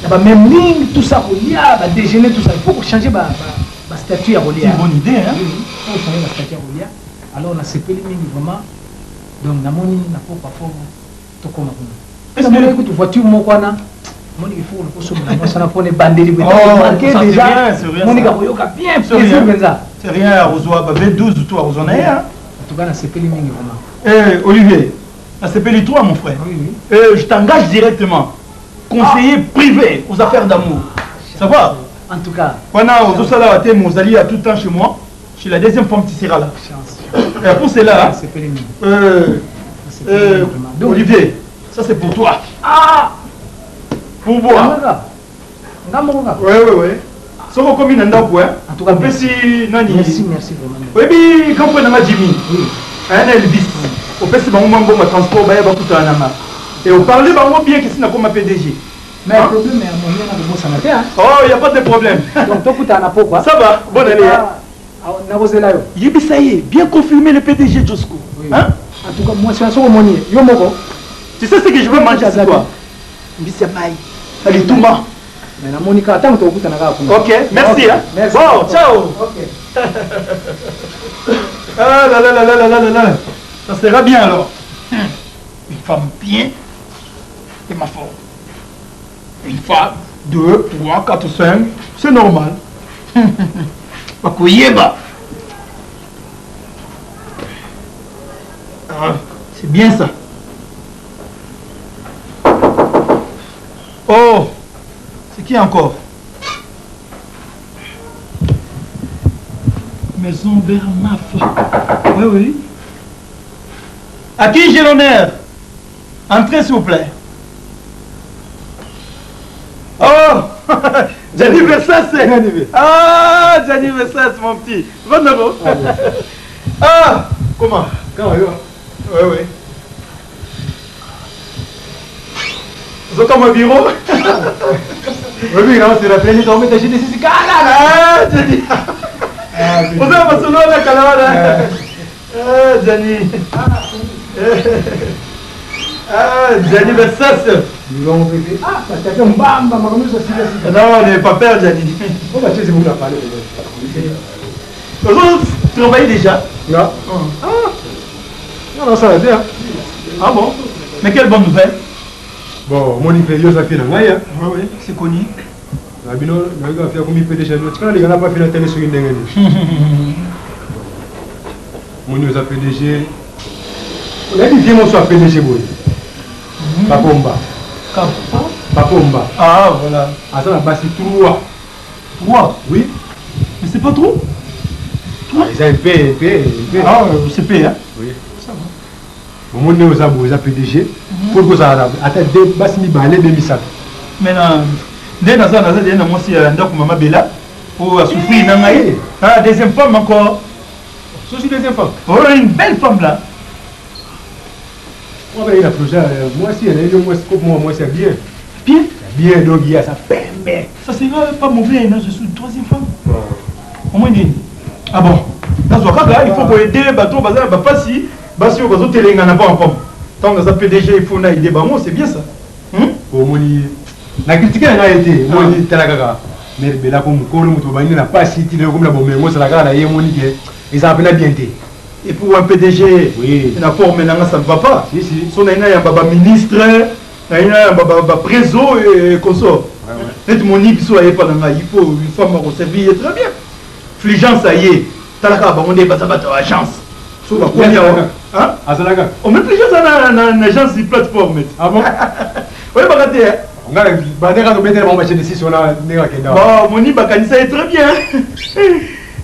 na ba même ligne, tout ça kolia, ba déjeuner, tout ça. Il faut ko changer ba, ba, ba statut ya kolia. C'est une bonne idée, hein? Oui, oui. Faut ko changer ba statut ya kolia. Alors na sepeli mingi vraiment. Donc namoni na pokwa fort tokoma kuna. Est-ce Namoni que kutu voiture moko wana. Monique, il faut kosomba mwasi wana mpona ebandeli boye. Oh, Marqué ça, c'est déjà. rien, c'est rien, Monique ça. akoyoka bien C'est plaisir rien. mpenza. C'est rien, akozwa ba V12 to akozwa na ye, hein. En tout cas, nasepeli mingi vraiment. Eh, Olivier, nasepeli toi mon frère. Oui, oui. Je t'engage directement. Conseiller privé aux affaires d'amour. Ça va? En tout cas. Wana ozosala te mozali à tout temps chez moi. Chez la deuxième femme, tu seras là. Chance. Et pour cela, Nasepeli mingi. Nasepeli mingi vraiment. Donc, Olivier, ça c'est pour toi. Ah! Pour boire. Nga nga moko kaka. Ouais, ouais, ouais. Soko komi na ndako, hein. En tout cas, opesi nani? Merci, merci vraiment. Oyebi kampo nanga Jimmy. Oui. Hein, na Elvis. Opesi bango mwa mbongo ya transport baya bakutana na nga. Et oparle bango bien que si nakoma PDG. Mais Hein? problème ya moyen na kobosana te, hein. Oh, y a pas de problème. Donc tokutana na pokwa. Ça va, bonne année. hein. Ah, nakozela yo. Yebisa ye, bien confirmé le PDG Josco. Oui. Hein? En tout cas, mwasi wana soki omoni ye yo moko. Tu sais ce que je veux manger Azabi. ce soir? Mbisi ya mai. Na lituma. Mais namoni kaka ntango tokokutana kaka kuna. Ok, merci. Ok, Hein? Merci. Bon, ciao. Ok. Ah là là là là là là là là. Ça sera bien alors. Une femme bien et ma forme. Une femme, 2, 3, 4, 5, c'est normal. Bakoyeba. Ah, c'est bien ça. Oh, c'est qui encore? Maison Bernaf. Oui, oui. À qui j'ai l'honneur? Entrez, s'il vous plaît. Oh, Gianni Versace. Ah, Gianni Versace, mon petit. Bon d'abord. Ah, comment? Comment yo? Oui, oui. Vous êtes mon bureau? Oui, oui, non, c'est la plaie, j'ai envie d'acheter des six Ah, Gianni. Vous avez ma sonore, la calavane. Ah, Gianni. Ah, Gianni Versace. Ah, patata mbamba makambo nyonso sika sika. Non, n'ayez pas peur, Gianni. On va vous la parler. Vous travaillez déjà? Non. Ah. Non, non, ça va bien. Ah bon? Mais quelle bonne nouvelle. Bon, mon fait yo ça fait na ngai. Oui, oui, c'est connu. Na bino na yo afia komi PDG no tikala linga na pa fina tele soki ndenge ni. Moni oza PDG. Oyebi bien moso ya PDG boye. Bakomba. Bakomba. Ah, voilà. Aza na basi 3. 3? Oui. Mais c'est pas trop? 3? Eza un peu, un peu, un peu. Ah, c'est peu, hein? Oui. Ça va. Bomoni ndenge oza boye oza PDG. Mpo kozala ata basi mibale be misato. Mais na nde naza naza deja na mwasi ya ndako mama Bella oyo asouffrir na ngai. Ah, deuxième femme encore. Sosi deuxième femme. Oh, une belle femme là. Moi, il a projet, moi aussi, elle est moi moi moi c'est bien. Bien? Bien, donc il y a ça pembe. Ça c'est pas mauvais, non, je suis une troisième femme. Au moins, ah bon. Dans ce cas, il faut aider bateau bazar ba pasi, basi oyo bazo telenga na pas encore. Tant que ça PDG, il faut na aider bango, c'est bien ça. Au moins, la critique n'a été, moi talakaka. Mais bela comme mukolo mutu bani na pasi ti le comme la bomengo ça la kala ye moni ke ils ont appelé bien été. Et pour un PDG, oui. La forme ça ne va pas. Si, si. Son aïna, il y a un ministre, il y a un préso et consort. Net mon ibiso aye pas dans il faut une femme à servir très bien. Fulgence aye. Talaka ba monde ba ba agence. So ba combien hein? Azalaka. On met Fulgence na na agence plateforme. Ah bon? Oui, ba raté. On a ba ndeka to betela ba chaîne 6 on a ndeka kenda. Bon, moni ba kanisa est très bien.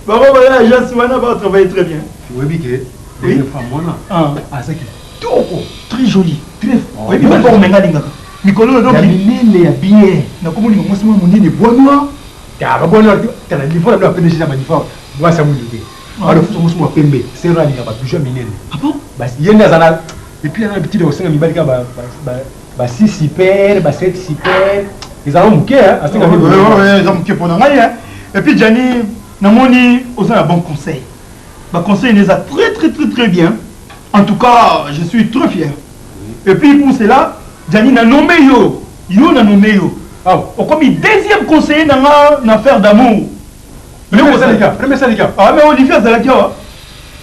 Ba ba agence wana ba travailler très bien. Oui, que oui. Femme wana. Ah, azaki toko très joli. Très. Oui, ba forme nga lingaka. Mikolo donc ya minene ya bien. Na komoni mwasi mwa monene bois noir. Ta ba bois noir tala niveau na PDG na ba niveau. Mwasi ya mwindu te. Alors fuso mwasi mwa pembe, c'est rare linga ba bijou minene. Ah bon? Basi yende azala et puis ana habitude kosenga mibali ka ba ba ba 6 super, ba 7 super. Ezala moke hein, asenga mibali. Ouais ouais, eza moke pona ngai hein. Et puis Gianni, namoni oza na bon conseil. Ba conseil les a très très très très bien. En tout cas, je suis très fier. Et puis pour cela, Gianni n'a nommé yo. Yo n'a nommé yo. Ah, okomi deuxième conseiller dans l'affaire d'amour. Premier syndicat, premier syndicat. Ah mais Olivier Zalaki.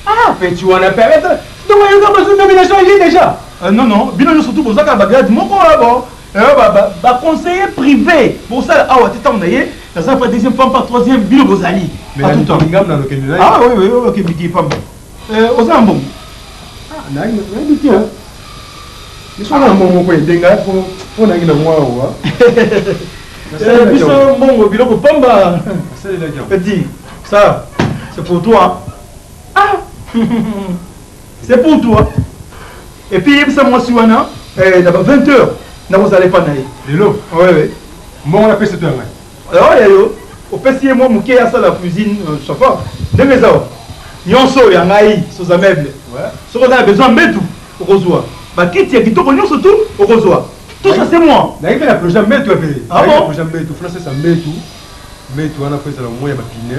Ah, petit on a perdu. Donc il y a une nomination il est déjà. Non non, bino surtout pour ça qu'à Bagdad moko là bon. Baconseiller privé bosala awa te. Ntango na ye naza pa deuxième femme, pa troisième, bino bozali. Ah oui, oui, ok, miki pamba. Oza na mbongo? Nayebi te, biso na mbongo moko edenga mpo nangi na mwa awa. Biso mbongo biloko pamba. Petit, ça c'est pour toi. Ah, c'est pour toi. Et puis yebisa mwasi wana na ba 20 heures nakozala epa na ye. Lelo? Oui. Mbongo napesi to ya ngai? Oyo yo opesi ye mwa moke, asala cuisine, ça va. Ndenge eza wa nyonso oyo ya ngai, soza meuble, soki oza na besoin mbetu okozwa, bakiti ya kitoko nyonso tu okozwa, tout ça c'est moi. Nayebi mpe na projet mbetu ya pele. Ah bon? Projet mbetu, funa sesa mbetu. Mbetu wana fo ezala mwa ya bapine.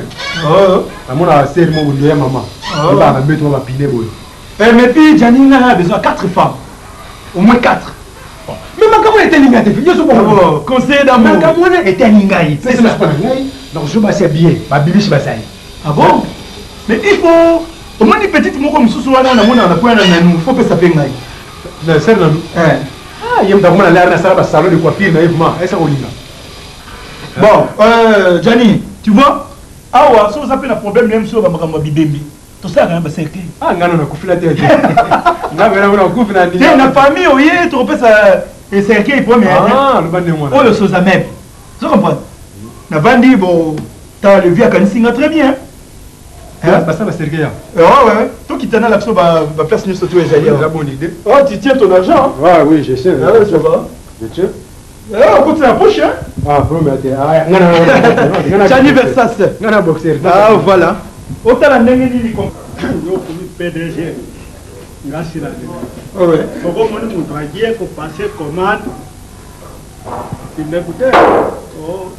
Namona sere moko boye ya mama ebaka na mbetu mwa bapine boye. Mais puis Gianni, nga na besoin quatre femmes, au moins quatre. Mais makambo etali ngai te, nyonso. Bon, conseiller d'amour. Makambo wana etali ngai. C'est ça na ngai. Donc zo basi ya bien babimisi bazali. Ah bon, mais il faut omoni petite moko mosusu wana namonaka na koya na nanu, faut pesa mpe ngai. Na sere nanu. Ah, ye moto akomona lare nasala basalon de coiffure na ye, vraiment esa kolinga. Bon, Gianni, tu vois, awa so oza mpe na problème na ye mosusu, bamakambo ya bibembe, tosalaka na bacercueil. Ah, ngai nano nakufila te, te, ngai mpe nakufi na te na famille oye, tokopesa cercueil premier. Ah, loba ndenge wana. Oyo soza meuble, ozo comprendre? Navandi bo tala, le vieux akanisi nga très bien. Basala bacercueil ya? Ouais, tokita na biso baplace nyonso to ezali. Eza bonne idée. Oh, tu tiens ton argent? Ouais, oui, je sais. Ah, ça va. Je tiens. Ah, okoti na poche, hein? Ah, premier te. Ah, nga na Gianni Versace. Nga na boxer. Ah, voilà, otala ndenge nini. Yo okomi PDG, nga sila lelo. Ouais. Soki omoni moto aye kopasser commande, ndeko te, o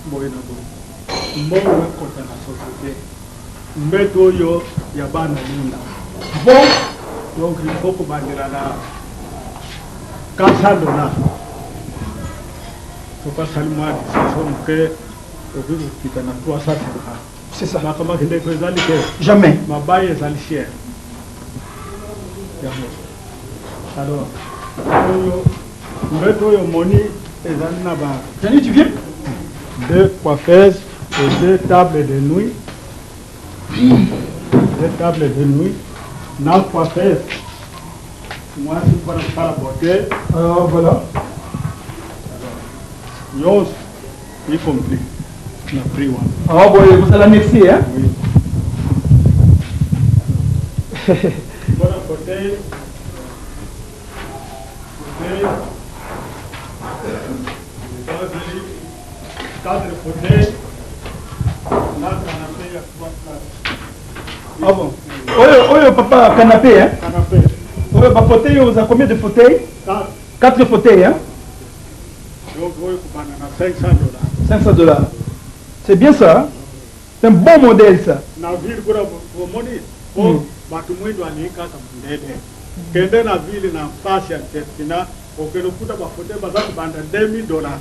boye na boye, mbongo ekota na société, mbeto oyo ya bana lunda. Bon. Donc il faut kobandela na 400 $. Soki asali mwa discussion moke, okoki kokita na 350. C'est ça. Makambo ndeko ezali te. Jamais. Mabaya ezali cher yango. Alors oyo mbeto oyo omoni ezali na ba Gianni, tu viens? Deux coiffeuses et deux tables de nuit, deux tables de nuit na coiffeuse mwasi mpona kosala beauté. Ah, voilà. Nyonso y compris na prix wana. Ah boye kozala, merci, hein. Oui, mpona fauteuil, fauteuil ezali quatre fauteuil na canapé ya trois places. Ah bon, oyo papa, canapé, hein? Canapé. Oyo bafauteuil oyo oza combien de fauteuils? Quatre. Quatre fauteuils, hein. Donc oyo kobanda na 500 $. 500 $, c'est bien ça, hein? C'est un bon modèle, ça. Na ville kuna omoni po bato mwindo alingi kaka mondele. Kende na ville na mpasi ya Terkina, okende okuta bafauteuil baza kobanda 2000 $.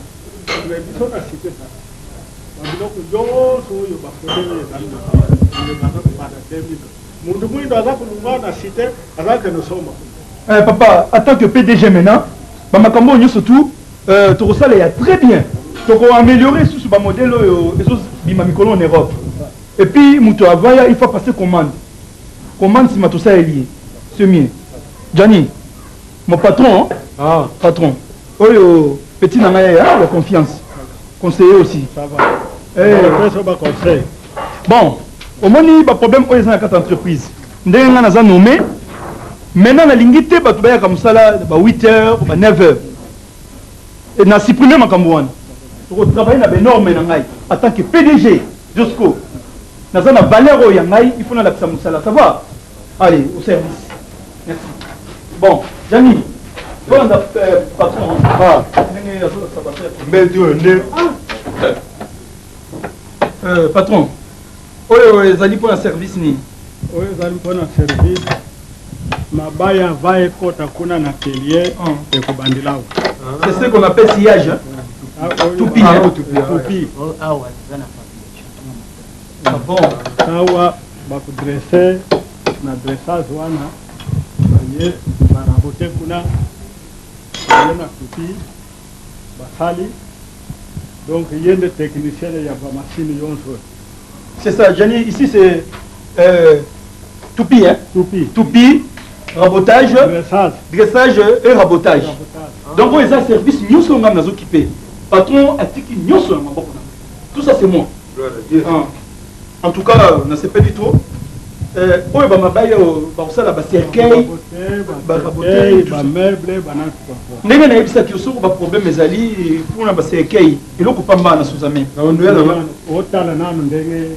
Mais biso na cité sa babiloko nyonso oyo, bafauteuil oyo ezali na ville baza kobanda 2000 $. Mundu mwindo aza kolunga na cité, aza kende osomba. Papa, en tant que PDG maintenant, bamakambo oyo nyonso tout tokosala ya très bien, tokoaméliorer susu bamodèle oyo ezobima mikolo en Europe. Et puis moto avaya, il faut passer commande, commande nsima tosaleli ye, c'est mieux. Gianni, mon patron. Ah. Patron, oyo petit na ngai ya confiance, conseiller aussi. Ça va. Eh. Opesa baconseil. Bon, omoni baproblème oyo eza na kati ya entreprise, ndenge ngai naza nommé maintenant, nalingi te bato bayaka mosala ba 8 heures, ba 9 heures. E na supprime makambo wana, tokotravaille na banorme na ngai en tant que PDG Josco. Naza na valeur oyo ya ngai, il faut nalakisa mosala. Ça va, allez, au service. Merci. Bon, Jani, tolanda patron. Ah. Ndenge azolakisa bato. Mbeto oyo nde. Patron, oyo ezali mpona service nini? Oyo ezali mpona service mabaya va ekota kuna na atelier, ekobandela awa. C'est ce qu'on appelle sillage, hein? Ah, oyo- Tupi, Ah, hein? tupi. Awa eza na fabrication. Ah bon. Awa bakodresser na dressage wana, baye baraboter kuna, baye na tupi. Basali donc ye nde technicien ya bamashine yonso. C'est ça, Gianni, ici c'est euh, toupie, hein? Toupie. Toupie, rabotage, dressage, dressage et rabotage. rabotage. Donc, oyo eza service nyonso nga nazokipe. Patron atiki nyonso na maboko na. Tout ça c'est moi. Ah. En tout cas, nasepeli trop. Euh, oyo bamabaya oyo bakosala bacercueil barabote bameuble banatu ndenge nayebisaki yo soko baproblème ezali mpona bacercueil eloko pamba na suzame otala nanu ndenge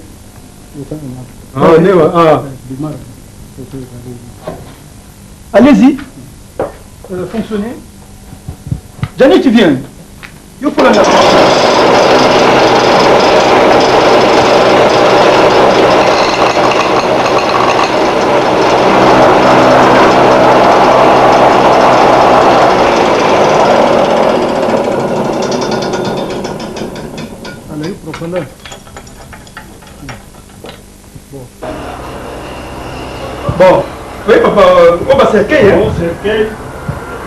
allez-y euh, fonctionner Gianni tu viens yo folanda. Alai profondeur. Bon, oui papa, oyo bacercueil. Bon cercueil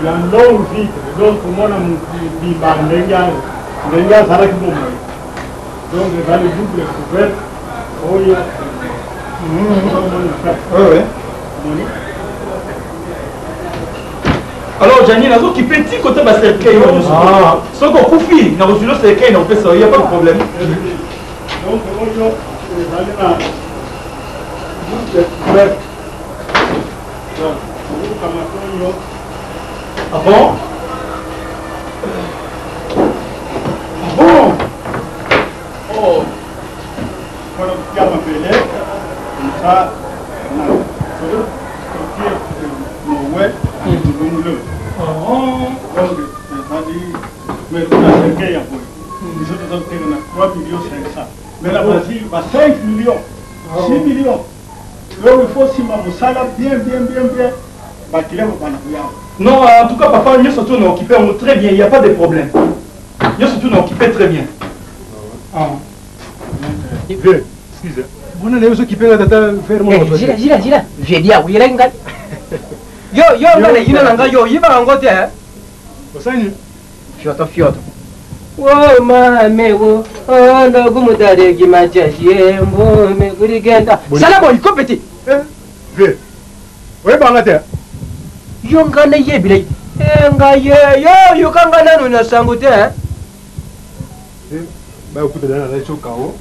ya longue vitre, donc komona mobimba ndenge ndenge azalaki bomoi, donc ezali double couverte oyo omoni. Alors Jani, nazokipe ti kota bacercueil oyo nyonso. Soki okufi nakozwi lo cercueil nakopesa yo, ya pas de problème. Donc oyo ezali na double couverte, donc okokamata oyo. Ah bon? Ah bon? Oh, mpona kotia mabele comme ça na soki otie nowe alibulungule. Donc ezali mais mpona cercueil ya boye biso toza koteka na 3 millions 500, mais na Brésil ba 5 millions, 6 millions. Donc il faut nsima mosala bien bien bien bien, bakile babanda koyawa. Non, en tout cas, papa, nyonso tu na occupé yango très bien, il n'y a pas de problème. Nyonso tu na occupé très bien. Ah. Vieux, excuse. Bona na yo ozokipe nga tata frère moko. Jila jila jila vedia uyelaki ngai yo yo nga na yina na ngai yo oyibaka yango te. Osani fioto fioto wo mame wo ndogumudaregi majashie mbume kuligenda sala boyi kopeti. Vieux, oyebanga te. Yo nga nayebila ngai ye yo yoka nga nanu na sango te. Bakutana na ngai so kao.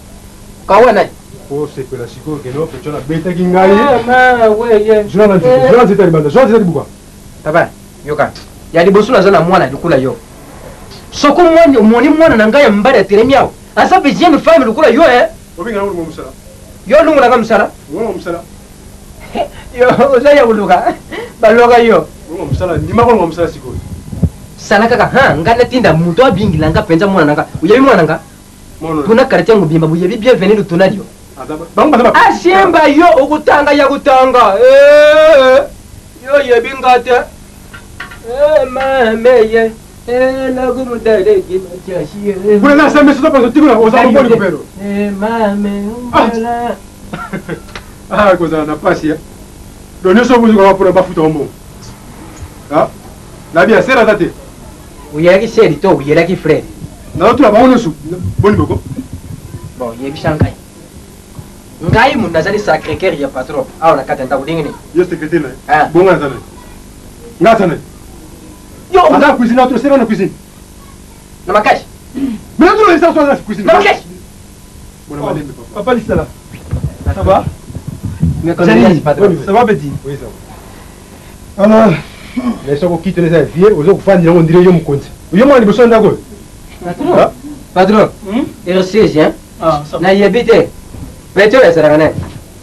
Kawa nani? Osepela sikoyo kende opeco nabetaki ngai. Weye zwa nzete ya libanda, zwa nzete ya libuka. Papa yoka, ya liboso naza na mwana lokola yo, soko omoni mwana na ngai ya mobali atelemi awa aza mpe jeune femme lokola yo e. Obengana olongo mosala. Yo olongolaka mosala. Olongo mosala. Yo oza ya koluka baloka yo. Olongo mosala, ndima kolonga mosala sikoyo. Sala kaka ha ngai natinda moto abingila nga mpenza mwana na nga, oyebi mwana na nga tuna quartier mobimba boyebi bienvenu lutuna dio. Bango baza asimba yo okutanga ya kutanga yo oyebi nga te mameye nakumudaleki machashi. Kuna na sambe soto paso tikuna oza moboli kopero. Mame. Ah, kozala na pasi ya. Donc nyonso bozoka mpona bafuta mbongo. Ah, nabi ya sera te. Oyelaki seri to oyelaki frere? Nazotuna bango nyonso boni boko. Bon, yebisa ngai, ngai mundu nazali sacré cœur ya patron awa na kati ya ndako, ndenge nini? Yo secrétaire na ye. Bongo aza na ye, nga aza na ye. Yo aza na cuisine, atuna sera na cuisine. Na makasi. Mais natuna yebisa so aza na cuisine. Na makasi. Bona malembe papa. Papa Lisala. Ça va? Mes condoléances, patron. Ça va petit? Oui, ça va. Alors, mais soki okitela eza vie oza kofandela yango ndire yo mokonzi yo mwana liboso ya ndako oyo. Patron, patron, RCG, hein? Ah, ça va. Nayebi te pete oyo azalaka nani.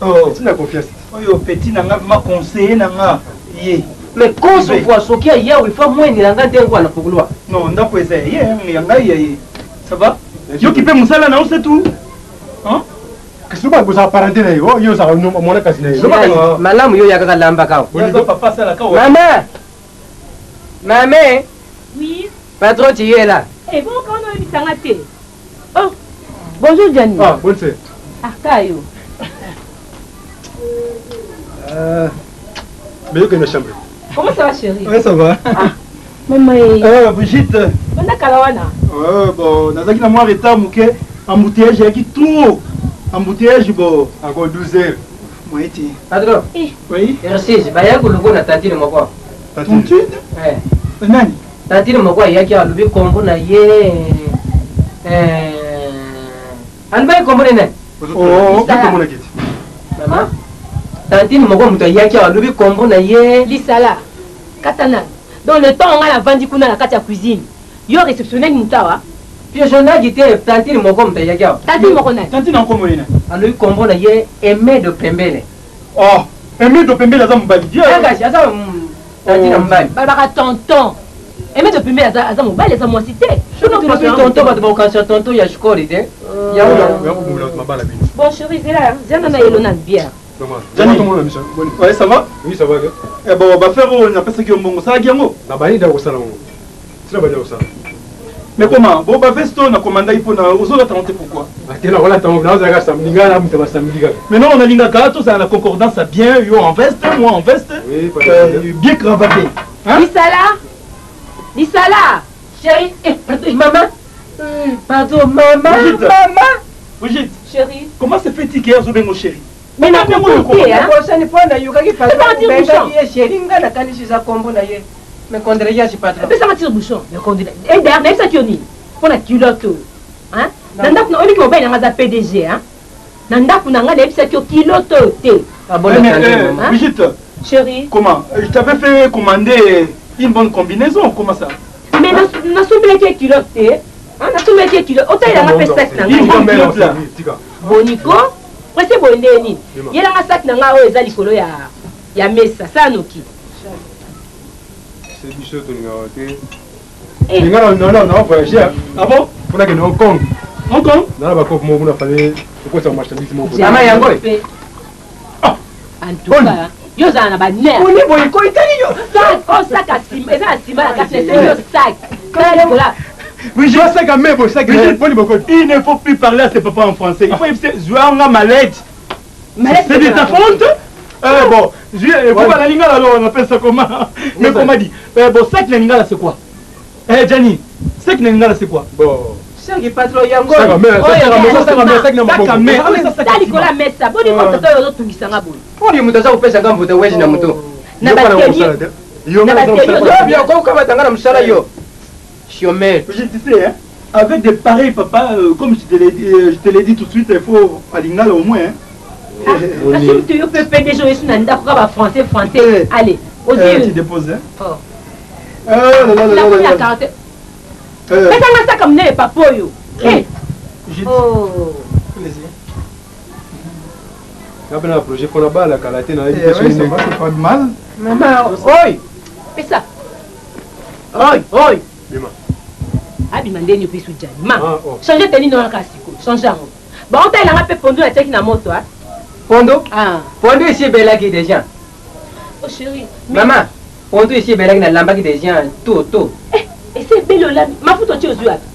Oh. Tina confiance. Oyo petit na nga vraiment conseiller na nga ye. Mais concevoir soki ayawe fa mwendela nga ndenge wana pokoloa. Non, ndako eza ya ye, ya ngai ya ye. Ça va? Yo kipe mosala na yo c'est tout. Hein? Kasi loba kozala parente na ye o yo ozalaka mwana kasi na ye. Malamu yo yakaka lambaka awa. Yaza papa asalaka wa. Mama, mame. Oui. Patron, tu es là. Eh, bon, quand on a mis te. Oh, bonjour Gianni. Ah, bonne sœur. Ah, kayo. Mais yo kende na chambre. Comment ça va chérie? Ouais, ça va. Ah. Mama ye. Eh, Brigitte. Banda kala wana. Euh, bon, nazalaki na mwa retard moke, embouteillage eyaki trop. Embouteillage bon. Encore 12 heures. Moyen te. Patron. Oui. R6 bayaki koluka na tantine moko. Tantine? Eh. Nani? Tantine moko ayaki alobi kombo na ye. Eh. Alobaki kombo na ye nani? Oh, Mama. Tantine moko moto ayaki alobi kombo na ye. Lisala. Kata nani? Donc le temps nga navandi kuna na kati ya cuisine. Yo réceptionnaki moto awa? Pigeonnaki te tantine moko moto ayaki awa. Tantine moko nani? Tantine yango nani? Alobi kombo na ye Aimé de Pembele. Oh, Aimé de Pembele aza mobali. Kasi aza tantine mobali. Balobaka tonton. Aimé de Pembele aza aza mobali aza mwasi te. Soki tonton bato bakokanisa tonton ya shikori te. Bon chéri, zela, zela na yelo na bière. Jani. Ouais, ça va? Oui, ça va. Eh bon, ba faire oyo napesaki yo mbongo, osalaki yango? Na bani da kosala yango. Sila bani kosala. Mais comment? Bon, ba veste oyo na commandaki mpona ozolata yango te pourquoi? Te na kolata yango, nazalaka samedi ngai na moto ba samedi kaka. Maintenant, on alingaka tozala na concordance ya bien, yo en veste, moi en veste. Oui, bien cravaté. Hein? Lisala. Lisala. Chérie, eh, pardon, maman. Pardon, maman, Brigitte. maman. Brigitte. Chérie. Comment se fait-il que azobengo chérie? Mais na te, hein? Nakosani mpo nayokaki patron ye chéri nga nakanisi eza kombo na ye. Mais condoléances patron. Epesanga tire bouchon. Mais condoléances. Et d'ailleurs, nayebisaki yo nini? Mpo na culotte oyo. Hein? Na ndako na oyebiki mobali na nga aza PDG, hein? Na ndako na nga nayebisaki yo culotte oyo te. Ah bon, Mais, attendez, eh, maman. Brigitte. Chérie. Comment? Je t'avais fait commander une bonne combinaison, comment ça? Mais nasombelaki ye culotte te. Hein? Nasombelaki ye culotte. Otalelanga mpe sac na Une bonne ngai. culotte là. Boniko, presse boye nde nini? Yelanga sac na ngai oyo eza likolo ya ya mesa, sala noki. C'est biso tolingaka te. Nga na na na voyager. Ah bon? Mpona kende Hong Kong. Hong Kong? Na na bakope moko kuna fallait okotisa marchandise moko. Mama yango Mpe. En tout cas, yo ozala na baner. Boni boye ko etali yo. Sac, oh sac ya nsima, eza na nsima na kati, esengi yo sac. Tala likolo. Brigitte, sac à main, bon, sac à main. Brigitte, Boni boko. Il ne faut plus parler à ses papas en français. Il faut éviter Zouanga Malette. C'est de ta faute? Bon, je vais la lingala alors on appelle ça comment? Mais comment dit? Bon, sac na lingala c'est quoi? Eh Gianni, sac na lingala c'est quoi? Bon. Saki patron yango. Sac à main, sac à main, sac à main, sac na Sac à main. Ah oui, ça, sac à Tala likolo ya mesa, boni ko tata oyo ozotungisanga boye. Oyo moto aza kopesa nga mvuta wezi na moto. Na bateli. Yo Na bateli Yo bien ko kamata nga na mosala yo. Chômeur. Brigitte, tu sais, hein, avec des pareils papas, comme je te l'ai dit, je te l'ai dit tout de suite, il faut à lingala au moins. Hein. Kasi moto yo mpe PDG oyo esi na ndako kaka ba français français. Allez, Tu ozwi. déposes, hein. Oh. Là, là, là, là, Nakomi là. na quarante. Pesanga saka monene papa oyo. Eh. Brigitte, Oh. plaisir. Nga mpe na projet mpona bala kala te na Eh, oui, ça va, c'est pas de mal. Mama oi. Pesa. Oi, oi. Bima. Abima ndeni opesi ujani. Ma. Ah, oh. Change teni no kaka sikoyo. Change yango. Baotalelanga mpe pondu natiaki na moto, ah. Pondo? Ah. Pondo esi ebelaki déjà. Oh chérie. Mama, pondo esi ebelaki nalambaki déjà to to. Eh, esi ebeli olambi. Mafuta otie ozwi wapi?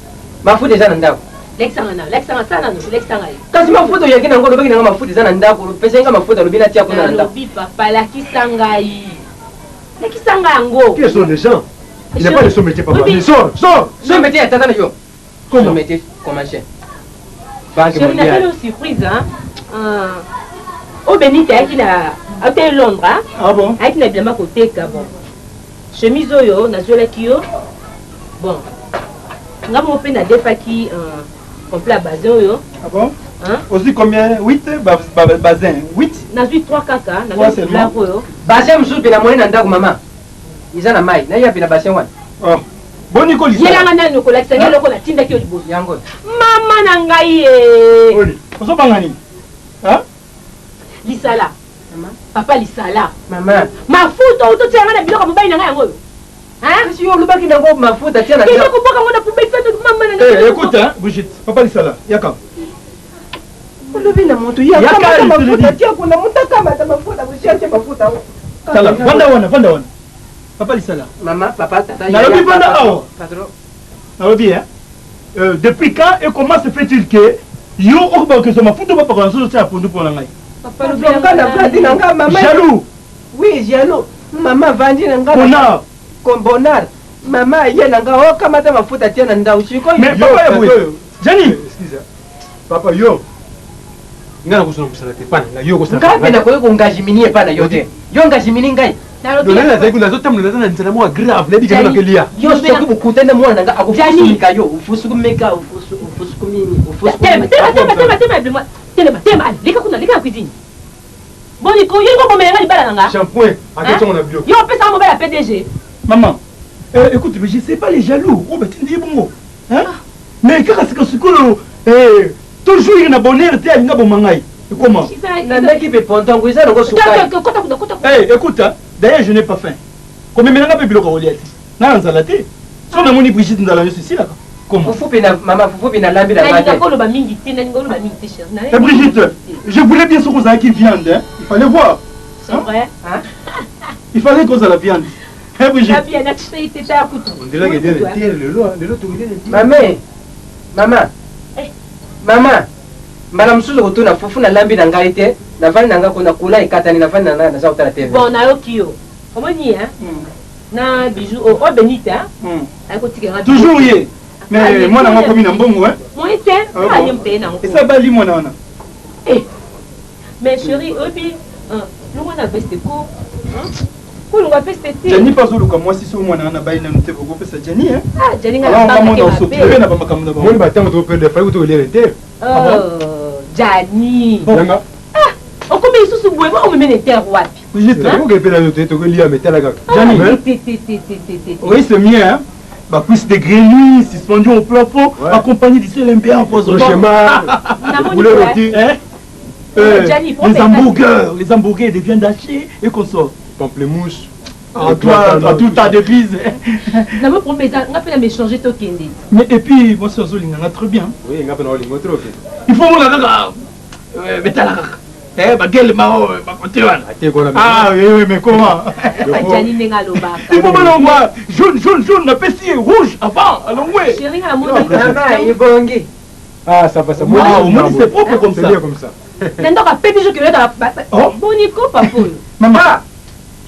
Mafuta eza na ndako. Lekisanga na, lekisanga sala nano, lekisanga ye. Kasi mafuta oyaki nango olobaki nanga mafuta eza na ndako, opesaki nga mafuta olobi natia kuna na ndako. Nalobi papa, lakisa ngai. Lakisa ngai yango. Qui sont les gens? Il n'a pas de son métier, papa. Oui, Mais sors, sors! So métier ya tata na yo. Comment? So métier commencé. Banque Chérie, nasali mondiale. yo surprise, hein. Ah. Oyo Benite ayaki na ateli Londres, hein. Ah bon? Ayaki na bilamba koteka, bon. Chemise oyo nazwelaki yo. Bon. Nga moko mpe nadefaki complet ya bazin oyo. Ah bon? Hein? Aussi combien? 8 bazin. 8? Nazwi 3 kaka, Trois nazwi seulement. foulard oyo. Bassin mosusu mpe namoni na ndako mama. Eza na mai, naya mpe na bassin wana. Oh. Boni ko lisala. Yelanga nani kolakisa ngai eloko natindaki yo liboso. Yango. Mama na ngai ye. Oli, ozobanga nini? Hein? Lisala. Papa lisala. Mama. Mafuta oyo totia nga na biloko ya mobali na ngai yango oyo. Hein? Kasi yo olobaki nango mafuta tia na Kende ndako. koboka ngo na poubelle sasa mama na ngai. Eh, écoute, hein, Brigitte, papa Lisala, yaka. Olobi na moto ye Yaka, akamata je te le mafuta dis. tia kuna moto akamata mafuta kosherche mafuta yango. Tala, vanda wana, vanda wana. Papa Lisala. Mama, papa, tata. Nalobi yaya, vanda patron, awa. Patron. Nalobi, hein. Depuis quand et comment se fait-il que yo okobakezwa mafuta bapakola nzoto tia ya pondu mpo na ngai? Papa lobi Patron, nga navandi na nga mama. Jaloux. Oui, jaloux. Mama avandi na nga. Connard. Con bonnard. Mama aye na nga okamata mafuta tia na ndako sikoyo. Mais papa ya boye. Jenny. Excuse. Papa yo. Nga nakosala mosala te pana nga yo okosala. Nga mpe nakoki kongajimini epai na yo te. Yo ngajimini ngai. Lolenge nazali kuna nazotambola naza na nzala moko ya grave nayebi kende nakelia. Yo soki bokutani na mwana na nga akofusumika yo ofusukumika ofusukumini Telema, telema, telema, telema, telema, telema, telema, allez, leka kuna, leka na cuisine. Boni ko, yo lingo bomela nga libala na nga. Shampoing, akati na biloko. Yo opesa nga mobali ya PDG. Maman, écoute, mais je sais pas les jaloux. Oh, bah, tu dis bongo. Hein? Mais kaka sika sikoyo, eh, toujours na bonheur te alinga boma ngai. Comment? Nameki mpe pontongo eza nango sukali. Kota kuna, kota kuna. Eh, écoute, hein, d'ailleurs je n'ai pas faim. Komemela nga mpe biloko ya kolia te. Nga na nzala te. So namoni Brigitte nzala nyonso esilaka. Comment? Fufu mpe na mama fufu mpe nalambi na nga Nalinga te. koloba mingi te, nalinga koloba mingi te, chérie. Eh, Brigitte, je voulais bien soki ozalaki viande, hein. Il fallait voir. C'est vrai. Hein? Il fallait kozala viande. Eh, Brigitte. Nabi, na tshisa ite ta kutu. On dirait que bien terre lelo lelo tokolia Mame, mama, Eh. mama, mbala mosusu kotuna fufu nalambi na ngai te, navandi na ngai kuna kula ekatani navandi na ngai naza kotala TV. Bon, nayoki yo. Omoni, hein? Na bijou, oh, oh Benita, hein? Akotika nga. Toujours ye. Mais mwana ngo akomi na mbongo, hein. Moi te, Ah, ah, bon. ye mpe nango. Esa bali mwana wana. Eh. Mais chérie, oyebi, longwa na veste ko. Kolongwa veste te. Jenny mpe azoluka mwasi so mwana wana bayi nanu te bokopesa Jenny, hein. Ah, Jenny nga Alors, na on banga va ke s'occuper na mabe. bamakambo na bango. Moni batango tokoperde fali kutokolia te. Oh, Jenny. Yanga. Okomi lisusu boye, bo omemi na terre wapi? Brigitte, Tokoki na yo te tokolia mais tala kaka. Jenny. Ah, te, te, te, te, te, te. Oui, c'est mieux, hein. Bah, cuisse de grenouille suspendue au plafond, Ouais. accompagnée du CLMP empoisonné. Prochainement, Namoni poulet boye. rôti, Hein? Gianni, faut Les faire hamburgers, les hamburgers de viande hachée et consorts. pamplemousse. À toi, à tout tas de bises. Na mo promesa, nga pe na m'échanger tokende. Mais et puis, moi, c'est Zolinganga très bien. Oui, nga pe na olingo trop. Il faut mon kaka, mais t'as la kaka. Eh, bah, quel mao, bah, côté wana. Ate kona. Ah, oui, oui, mais comment? Jenny ndenge alobaka. Il faut pas moi, jaune, jaune, jaune, na pesi, rouge, avant, allons, ouais. Chérie, nga namoni. Mama ebongi. Ah, ça va ça. Ah, au moins, c'est propre comme C'est ça. bien comme ça. Na ndako ya PDG okende ta ba- Oh. Boni ko papa oyo. Maman. Ah,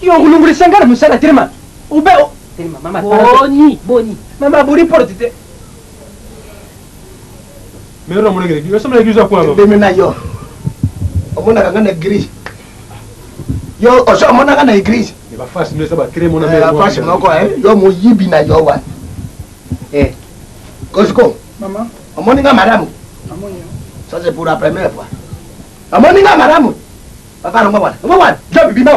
yo kulungulisa ngai na mosala telema. Ube o. Telema mama. Boni, boni. Mama buri porte te. Mais on mona que yo sommes l'église à quoi ebeme na yo omonaka nga na église yo oso omonaka na église Mais ba face nous ça ba créer mon Eh, ami. face moko eh, yo moyibi na yo wana Eh, kosiko Maman, omoni nga malamu ça c'est pour la première fois omoni nga malamu papa longwa wana longwa wana jo bibima.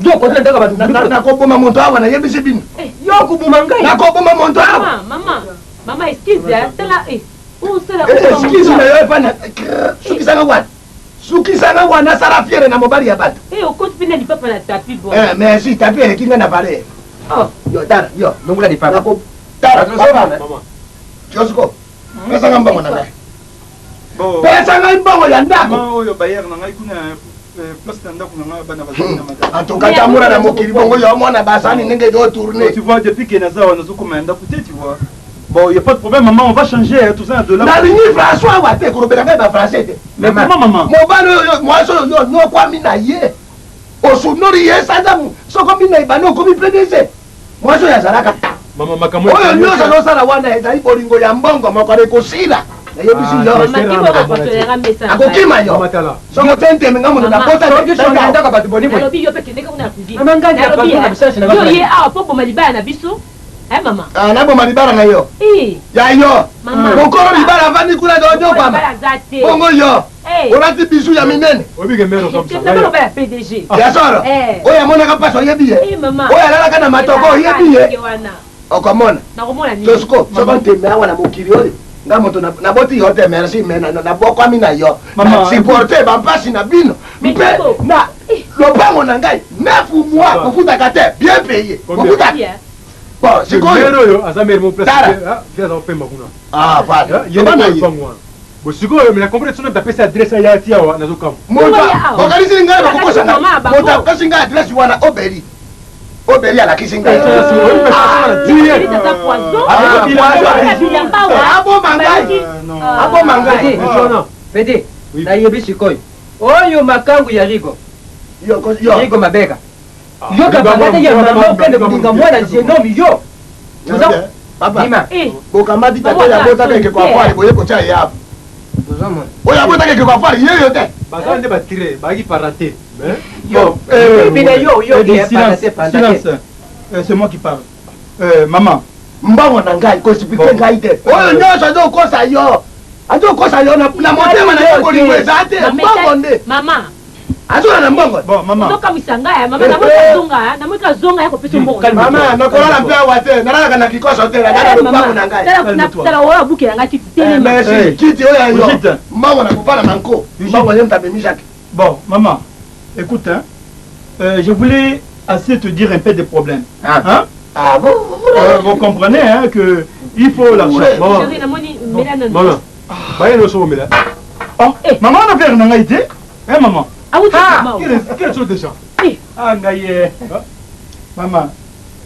Jo kotela ndako bato. Nakoboma moto awa nayebisi bino Yo kubuma ngai. nakoboma moto awa Mama, mama. Mama, excuse, hein. Tala, eh. Osala excuse na yo epana sukisanga wana sukisanga wana asala fiere na mobali ya bato Eh, okoti mpe na lipapa na tapi bon. Eh, merci tapi eleki nga na valeur Oh. yo tala yo Longola lipapa. Nako- tala papa Maman. josiko pesanga mbongo na ngai Bon. pesa ngai mbongo ya ndako Maman, oyo bayer na ngai kuna place na ndako na ngai bana bazali na madame. en tout cas tambola na mokili bongo yo mwana basani ndenge ezotourne Tu vois, depuis que naza wana nazokoma ya ndako te, tu vois. Bon, y a pas de problème, maman, on va changer, hein, tout ça, de là. nalingi françois awa te kolobela ngai bafrançais te Mais comment, maman? mobali oyo mwasi oyo yo nokwami na ye osunori ye sanza soko minei bani okomi pdg mwasi oyo azalaka Maman makambo. oyo nyonso azosala wana ezali bolingo ya mbongo mokolo ekosila nayebisi Ah, yo Mama, kibo kokotolela mesa na ngai. akokima yo Mama tala. soko te nteme nga moto Mama. nakota Soki songa ndako bato boni boye. nalobi yo mpe kendeka kuna na cuisine. Mama, ngai Nalobi, na eh, na bisashi na yo bafana. ye awa mpo boma libala na biso eh mama naboma libala na yo Eh, ya yo Mama. mokolo libala avandi kuna libala onyokwama aza te bongo yo Eh. olati bisu ya minene Obi ke mère comme ça. Nabaloba ya PDG ya solo Eh. oyo amonaka mpasi oyebi ye Eh, mama oyo alalaka na matoko oyebi ye Ndenge wana okomona nakomona nini tosiko soko nteme awa na mokili oyo nga moto naboti yo te merci me nabokwami na yo Mama, na supporte bampasi na bino Mais mpe Nico. na lopango na ngai neuf mois kofutaka te bien payé Combien? kofutaka Yeah. bon Mère sikoyo oyo aza mère mon place. Tala. Ah, viens aza pemba kuna. ah voilà Ye Loba na na ye pango wana. Bo sikoyo mais la comprendre sono tapesa adresse ya ti awa nazokamwa. moto Oyo awa. okanisi ngai bakokosa ngai Mama, bango. moto akosi ngai adresse wana obeli obeli alakisi ngai Benita aza poison Ah, Aza bilamba wa. aboma ngai Non. aboma ngai Wana. Pede, Oui. nayebi sikoyo. Oyo makangu ya Rigo. Yo, yo. Rigo mabeka. Yo kabanga te ya mama okende kolinga mwana genome yo. Papa, bokamati tata ya botaka ekeko afwari boye kotia ye apo. Oyo abotaka ekeko afwari ye yo te. Baza nde batire, bayaki parenté. Bon, silence, silence. C'est moi qui parle. Maman. Mbongo na ngai koexplike ngai te. Oyo nyonso azokosa yo. Azokosa yo na motema na ye bolingo eza te. Mbongo nde. Mama. Azola na mbongo. Bon, maman. Ozokamwisa ngai, mama, namoni kazonga, namoni kazonga ya kopesa mbongo. Mama, nakolala mpe awa te. Nalalaka na kikoso te. Naza na lopango na ngai. Tala oyo abukela ngai kiti telema. Merci. Kiti oyo ya yo. Mbongo na kopala na nko. Mbongo ye mtabemisaki. Bon, maman, écoute, hein, je voulais assez te dire un peu des problèmes. Ah. Hein? Ah bon? Vous comprenez hein, que il faut l'argent. Bon. Chérie, namoni mela nanu. Maman, baye no so mela. Oh, maman, on a fait un été. Hein, maman? Ah, oui, Ah, maman. quelle sorte de gens? Ah, ngaye. Maman.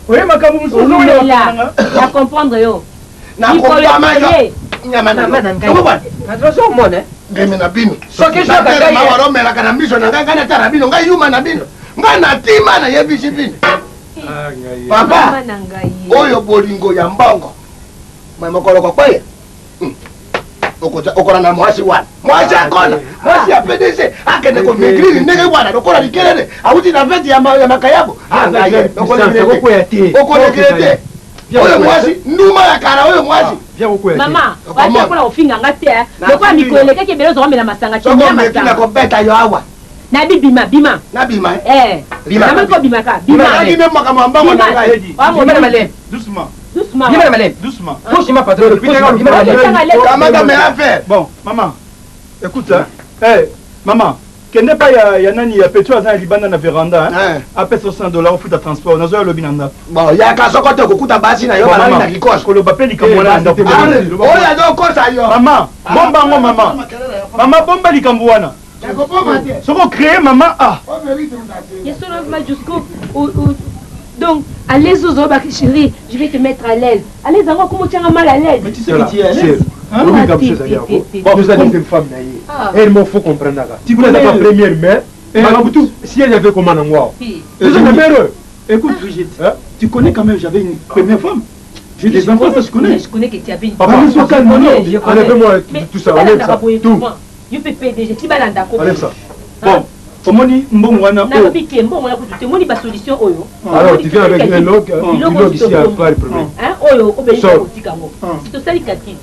Oui, ma kamu mususu. Olumela. Na comprendre yo. Nakopama yo. Nyama na yo. Nazomona. Ngemi na bino. Soki soka ngai ye. Waromelaka na miso na ngai, ngai natala bino, ngai yuma na bino. Ngai natima nayebisi bino. Ah, ngaye. Papa, Mama na ngai. oyo bolingo ya mbongo. Ma mokolo kokwea. Okola na mwasi wana. Mwasi akona. Mwasi ya PDG akende komegriri ndenge wana lokola likelele. Awuti na feti ya makayabo. Ah, ngai ye. Okokwea te. Okolekele te. Oyo mwasi nduma ya kala oyo mwasi. Viens okokwea te. Mama, wacha mpona kofinga nga te. Lokola mikolo elekaki ebele ozokomela masanga Soko kimia meki na masanga. kobeta yo awa. Nabi bima bima. Nabima. Eh. Bima. Namoni kobimaka. Bima. Nabima nde makambo ya mbongo na ngai. Bima na malembe. Doucement. Doucement. Bima na malembe. Doucement. Koshima patron. Bima na malembe. Kamata me affaire. Bon, maman, écoute, hein. Hey, maman, kende pa ya, ya nani ya petro aza na libanda na veranda, hein? Apesa 100 dollars ofuta transport, nazoya lobi na ndako. Bon, yaka soko te okokuta basi na yo balali na kikoso. Koloba pe likambo wana na ndako. Oyo azokosa yo. Mama, bomba yango mama. Mama bomba likambo wana. Soko créer mama ah. Jusqu'au donc à l'aise aux autres, chérie, je vais te mettre à l'aise. À l'aise, encore comment tu as mal à l'aise. Mais tu sais que tu es à l'aise. Hein? Oui, comme ça, ça Bon, nous avons une femme naïe. Elle m'en faut comprendre. Tu connais la première main. Mabutu, si elle avait comment en moi. Écoute, Brigitte, tu connais quand même, j'avais une première femme. J'ai des enfants, ça je connais. Je connais que tu avais une Papa, sois calme, non. Enlève-moi tout ça, enlève ça. Tout. You PPDG, tu vas Enlève ça. Bon. Omoni mbongo wana nalobi ke mbongo wana kutu te omoni basolution oyo. Alors tu viens avec un log, log ici à pas le problème. Oyo obeli kotika yango si tosali calcul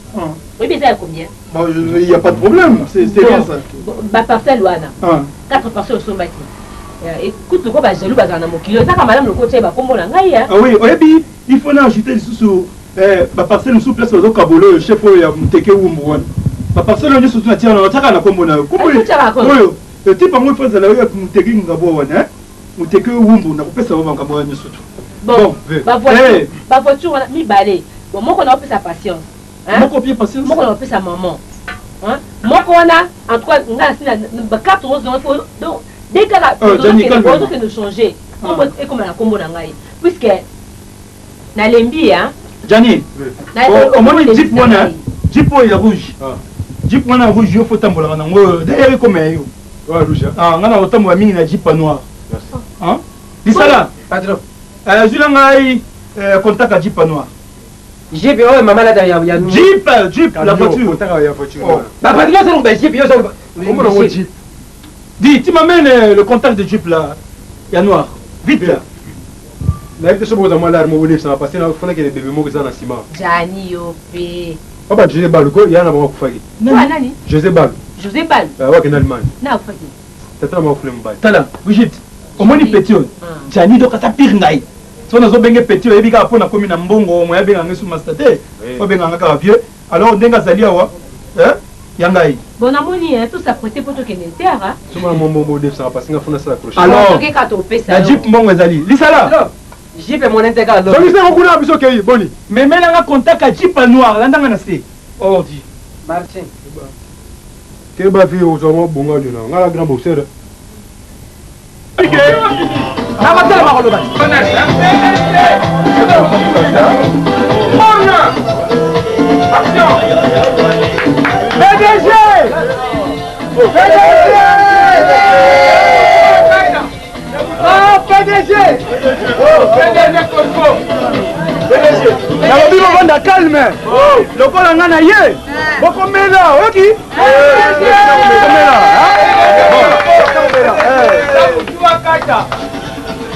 oyebi eza ya combien? Bon, il y a pas de problème, c'est bien ça. Baparcelle wana 4 parcelle osombaki. Écoute, loko bajaloux bazala na mokili ezaka malamu loko otia bakombo na ngai. Ah oui, oyebi il faut na ajouter lisusu baparcelle mosusu place bazokabola oyo chef oyo ya moteke wumbu wana baparcelle oyo nyonso tuna tia na tiaka na kombo na yo oyo type yango ifo ezala oyo moteke ngabo wana moteke wumbu na kopesa bango makambo wana nyonso tu. Bon, bavoiture wana mibale, bon, moko na opesa patience, moko pie patience, moko na opesa maman, moko wana en tout cas nga na bacarte rose nango. Donc dès kaka ozokende changer kombo ekoma na kombo na ngai puisque nalembi. Jani, omoni jeep wana, jeep oyo ya rouge, jeep wana ya rouge yo fo tambolaka nango d'ailleurs ekoma ya yo. Nga na kotambola mingi na jeep ya noir. Lisala zwila ngai contact ya jeep ya noir. Jeep oyo mama lata ya jeep, jeep la voiture. Contact ya voiture. Ba patron c'est ba jeep yo so. Comment on jeep? Dis, tu m'amènes le contact de jeep là, ya noir. Vite là. Nayebi te soki oza mwa larme olebisa na parce nafonaki na bebe moko eza na nsima. Jani yo pe. Papa José Balu ko ya na bango akufaki. Nani? José Balu. José Balu. Wakende Allemagne. Na akufaki. Tata na bango akufeli mobali. Tala, Brigitte, omoni petit oyo. Jani donc ata pire ngai. So nazobenge petit oyebi kaka mpo nakomi na mbongo moya abenga ngai su master te. Obenganga kaka vieux. Alors ndenge azali awa, ya ngai. Bon, namoni tout s'apprêter po tokende terre. Soma na mbongo odefisaka parce nga fona sala crochet. Alors, na jeep mbongo ezali. Lisala. Jeep monene te kaka. Soki sango kuna biso kei boni. Memelanga contact ya jeep noir, landanga na se. Ordi. Martin. Ke ba fi ozwa mwa bonga lio na nga la grand boxeur. Na batala makoloba. Action. PDG! PDG! Ah, PDG! PDG Cosmo! PDG! Bovanda calme. Lokola nga na ye. Bokomela, oyoki? Bokomela.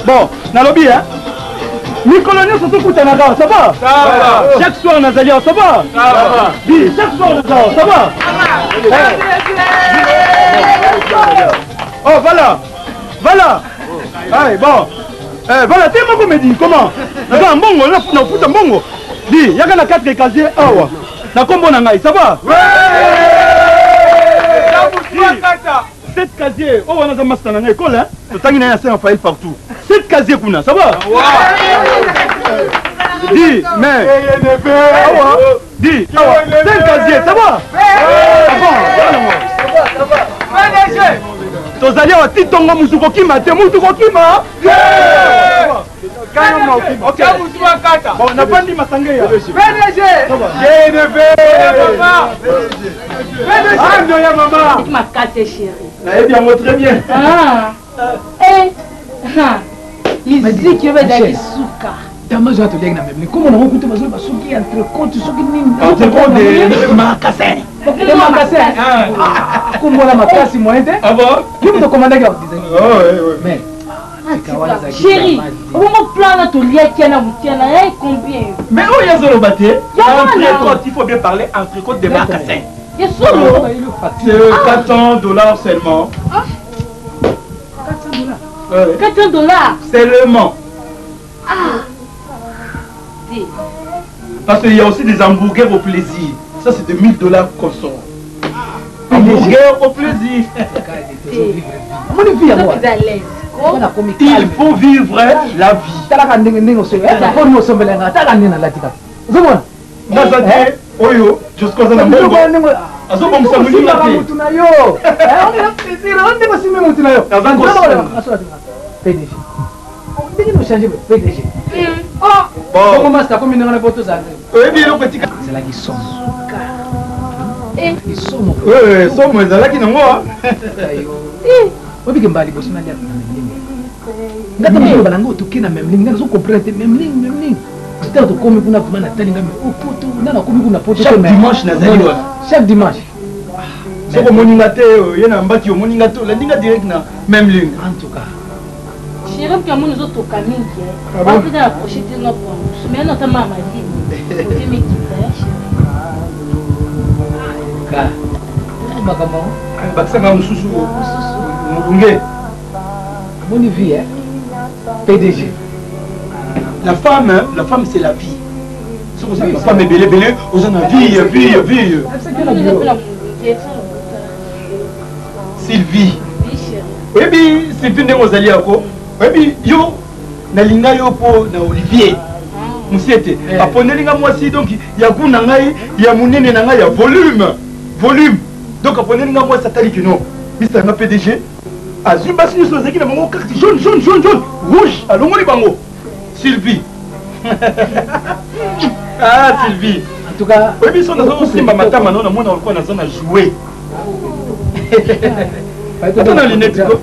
Bon, nalobi hein. Mikolo nyonso tokutanaka, ça va? Chaque soir nazali awa, ça va? Bi, chaque soir naza awa, ça va? Oh, voilà. Voilà. Allez, bon. Eh, voilà, te moko me dit comment? Naza na mbongo, na futa mbongo. Di, yaka na 4 casier awa. Na kombo na ngai, ça va? Sept casier, oh wana za master na ngai école hein. Totangi na ya Saint Raphaël partout. Sept casier kuna, ça va? Di, mais awa, di, awa, sept casier, ça va? Bon, ça va. Tozali awa ti tongo mutu kokima te, mutu kokima. Bon, nafandi masanga ya. PDG! GNV! PDG! ya mama. Makasi chérie. Nayebi yango très bien. Ah. Eh. Musique yo ezalaki suka. Damazo atoliaki na memeli kombo nango kutu bazoloba soki entrecote soki nini entrecote makase makase kombo na makasi moyen te yo moto okomandaki ya design mais chéri obongo plan na toliaki ya na motia na ye combien mais oyo azoloba te entrecote il faut bien parler entrecote de makase ya solo c'est 400 dollars seulement. 400 dollars. 400 dollars seulement. Ah. Parce qu'il y a aussi des hamburgers au plaisir. Ça, c'est de 1000 dollars qu'on sort. Hamburger au plaisir. Il faut vivre la vie. Talaka ndenge ndenge osombi osombelanga talaka ndenge nalati kaka ozomona naza te oyo jusqu'à aza na mbongo azobongisa moninga te mutu na yo plaisir ndenge osimbi mutu na yo PDG ndenge no change PDG bongo master akomi ndenge na po tozala oyebi eloko etika ezalaki somo somo somo ezalaki nango oyebike mbala liboso nalia na memling nga ta mokoloba nango toke na memling nga nazo comprendre te memling memling ntango tokomi kuna vraimen natali nga me opoto nga nakomi kuna poto chaque dimanche nazali wana chaque dimanche soki omoni nga te ye na mbati omoni nga te olandi nga direct na même ligne en tout cas chéri mpe amoni ozotoka mingi wapeza na proche te nga po mosusu mai nota maa malili otemekita ya chéri makambo bakisaka mosusu molunge amoni vie PDG la femme, la femme c'est la vie. Soki oza na femme ebele ebele oza na vie vie vie. Sylvie, oyebi Sylvie ndenge ozali yako, oyebi yo nalinga yo mpo na Olivier Musiete aponeli nga mwasi donc ya gout na ngai ya monene na ngai ya volume volume donc aponeli nga mwasi atali kino mista nga PDG azwi basi nyonso azalaki na bango carte jaune jaune jaune jaune rouge alongoli bango Sylvie. Ah Sylvie. En tout cas, oyebi so naza kosimba matama no namona lokola naza na joue. Ata na lunette ko.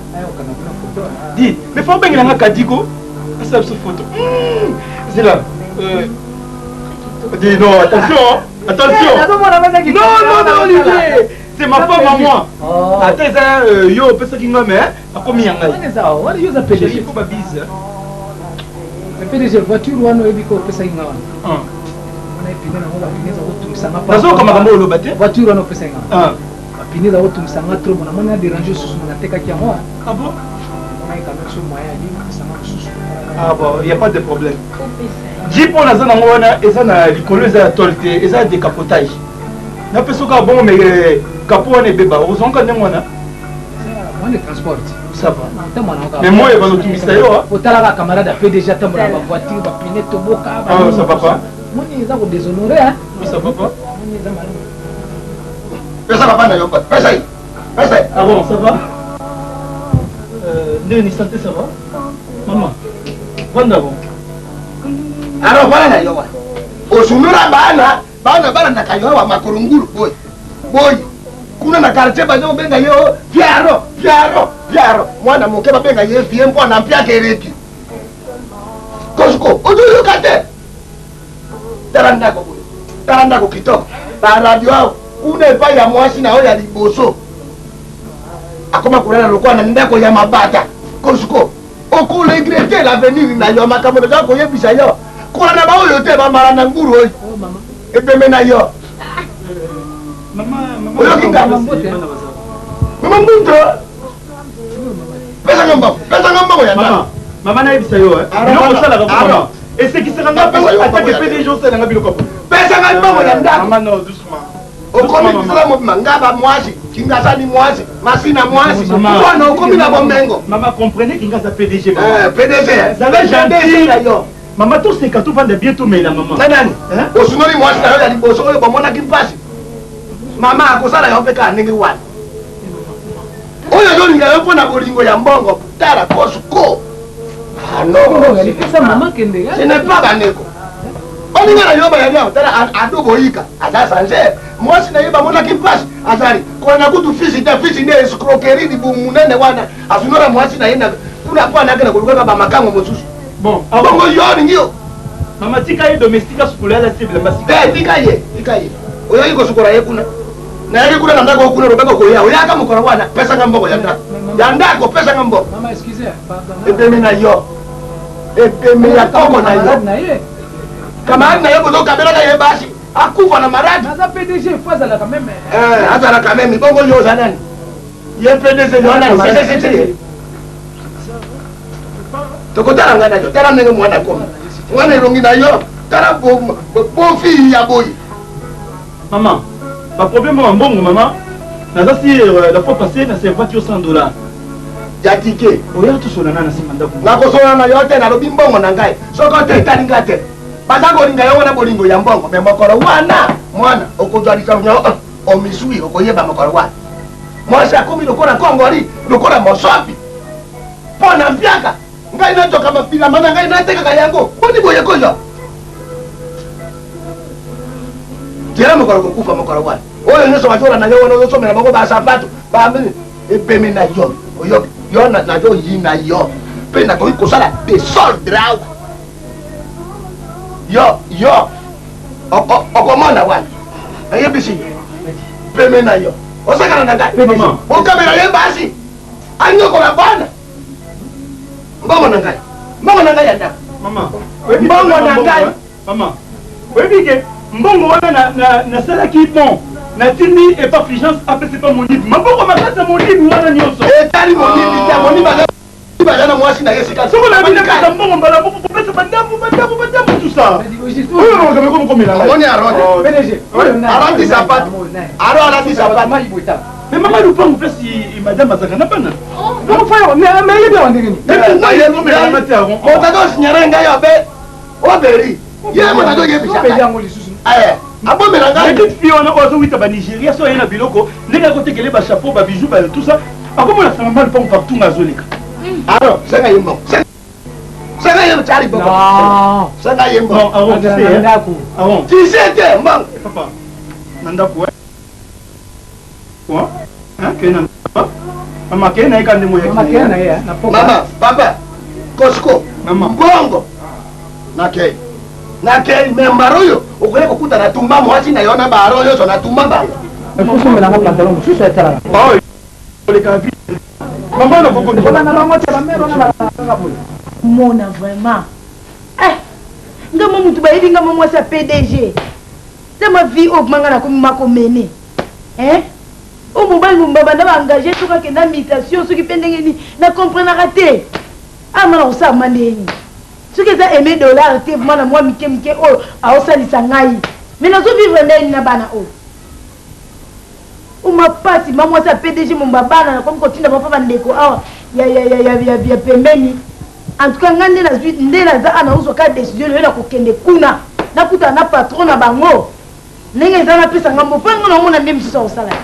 Di, mais faut obengela nga kadi ko. Asala biso photo. Zela. Dis non, attention, attention. Non, non, non, Olivier. C'est ma femme à moi. Ata eza yo opesaki nga mais akomi ya ngai. Wana yo oza PDG. Il faut ba bise. PDG voiture wana oyebi ko opesaki nga wana. Wana epine nango bapine eza kotungisa nga. Nazoyoka makambo oloba te. Voiture wana opesaki nga. Bapine eza kotungisa nga trop namoni na dérange susu natekaki yango. Ah bon? Namonaki quand même so moyen ya libre opesa nga mosusu. Ah bon, il y a pas de problème. Jeep oyo naza nango wana eza na likolo eza ya tole te, eza ya décapotage. Napesa kaka bongo mais capot wana ebeba, okozwanga ndenge wana. Moyen de transport. Ça va. Mais moi, bazotungisa yo. Otalaka camarade ya PDG atambola ba voiture, ba pneu toboka. Ah, ça va pas. Moni eza ko déshonorer hein. Ça va pas. Moni eza malamu. Pesa papa na yo, pesa ye. Pesa ye. Ah bon, ça va? Ndenge ni santé, ça va? Maman, vanda bon. Alors voilà na yo wana. Osumira bana, bana balandaka yo awa makolo ngulu boye. Boye. Kuna na quartier baza kobenga yo Piaro, Piaro, Piaro. Mwana moke babenga ye vie mpo na mpiaka eleki. Kosuko, ozoyoka te. Tala ndako boye. Tala ndako kitoko, baradio awa kuna epai ya mwasi na oyo ya liboso akoma kolala lokola na ndako ya mabata. Kosuko okoregrete l'avenir na yo. Makambo naza koyebisa yo, kolanda baoyo te, bamala na nguru oyo ebeme na yo. Oyoki nga mama mbunto, pesanga mbongo, pesanga mbongo ya ndako. Mama, nayebisa yo, biloko osalaka ko mama esekisaka nga mpe atake PDG osalanga biloko. Pesanga mbongo ya ndako. Mama, non, doucement. Okomi bisala mobima ngaba mwasi, kingasani mwasi, masina mwasi, mwana okomi na bomengo. Mama, comprenez kinga aza PDG. PDG zala gentil na yo. Mama, toseka, tovanda bien, tomela mama. Na nani osunoli mwasi na yo ya liboso oyo bomonaki mpasi? Mama akosala yo mpe kaka ndenge wana oyo azolinga yo mpo na bolingo ya mbongo. Tala kosuko. Ah non, ce n'est pas bandeko baninga na yo bayali awa. Tala ado boyika aza sanger, mwasi na ye bamonaki mpasi, azali kolanda kutu fisi te. Fisi nde escroquerie libumu munene wana, asunora mwasi na ye kuna mpo anake na kolukaka bamakango mosusu. Bon, bongo yo olingi yo. Mama, tika ye domestique asukola, alati bilamba sika. Te, tika ye, tika ye. Oyoki kosukola ye kuna, nayaki kuna na ndako kuna, olobaki okoya, oyaka mokolo wana. Pesanga mbongo ya ndako, ya ndako, pesanga mbongo. Ebeme na yo, ebeme ya koko na yo, camarade na yo, bozokabelaka ye basi, akufa na maradi. Azalaka meme. Bongo yo oza nani? Ye PDG, yo nani? Ccc tokotala ngai na yo. Tala ndenge mwana akomi, mwana elongi na yo, tala bofille ya boye. Mama, baproblème ya mbongo mama, naza si la fois passée na servaki yo 100 $ ya tike. Oya tosolana na nsima ndako. Nakosola na yo te. Nalobi mbongo na ngai, soko te etali nga te. Baza kolinga yo wana bolingo ya mbongo, me mokolo wana mwana okozwa likambo omisui, okoyeba mokolo wana mwasi akomi lokola kongoli, lokola mosopi mpo na mpiaka. Ngai nazoka bilamba na ngai, natekaka yango boni boye koyo tela mokolo kokufa. Mokolo wana oyo nyonso bazolanda yo wana, ozosomela bango basapato, ebeme na yo. Oyoki yo, nazoyina yo mpe nakoki kosala desordre awa. Yo, yo okomona wana, nayebisi peme na yo, osakana na ngai, okamela ye basi, anyokola bana. Mbongo na ngai, mbongo na ngai ya ndako, mbongo na ngai. Mama, oyebi ke mbongo wana nasalaki bon, natindi epa Fulgence, apesi pa Monibi maboko makasi ya Monibi wana nyonso. Etali Monibi te. Monibi aza na mwasi na ye sika. Soko nayebi napesa mbongo mbala moko, kopesa bandambu bandambu bandambu, tout ça oyo makambo ekomokomela. Omoni Aron alati sapato, Aron alati sapato. Mais mama, lupango place madame azalaka na bana. Yebi awa ndenge nini? Moto osinyere ngai obe oberi ye, moto azoyebisa yango lisusu. Abomela ngai. Petite fille wana oyo azowita Banigeria, so aye na biloko ndenge akotekele bachapeau, babijou, ba tout ça, akomona mama lupango partout nga azoleka. Aro, senga ye mbongo, senga ye cari mbongo, senga ye mbongo. Aron, tu sais te mbongo. Papa, na ndako kee na mama, kee na ye ka ndenge oyaki. Mama, papa Cosco, mbongo nakei, nakei me mbala oyo okoya kokuta na tumba mwasi na yo na baro nyonso na tumba bango. Osomelanga pantalon mosusu etalaka. Oleka mama na kolanda bango te, bamere wana balakaka boye. Mona vraiment, eh, nga mo mutu bayebi nga mo mwasi ya PDG te. Ma vie oyo manga nakomi makomene, eh, oyo mobali banda baengage, soki akenda mutation, soki mpe ndenge nini, na comprenaka te. Ama na kosala ma ndenge nini soki eza aime dollar te? Vraiment, na mwa mike mike oyo aosalisa ngai, mais nazovivre ndenge nini na bana oyo? Oma pasi, ma mwasi ya PDG momba bana, nakomi kotinda bango mpa bandeko awa ya pembeni. En tout cas, ngai nde nazwi nde naza awa, nazozwa kaka décision lelo, nakokende kuna, nakutana na patron na bango ndenge eza, napesa ngambo mpo ngo naomona nde misusu akosala te.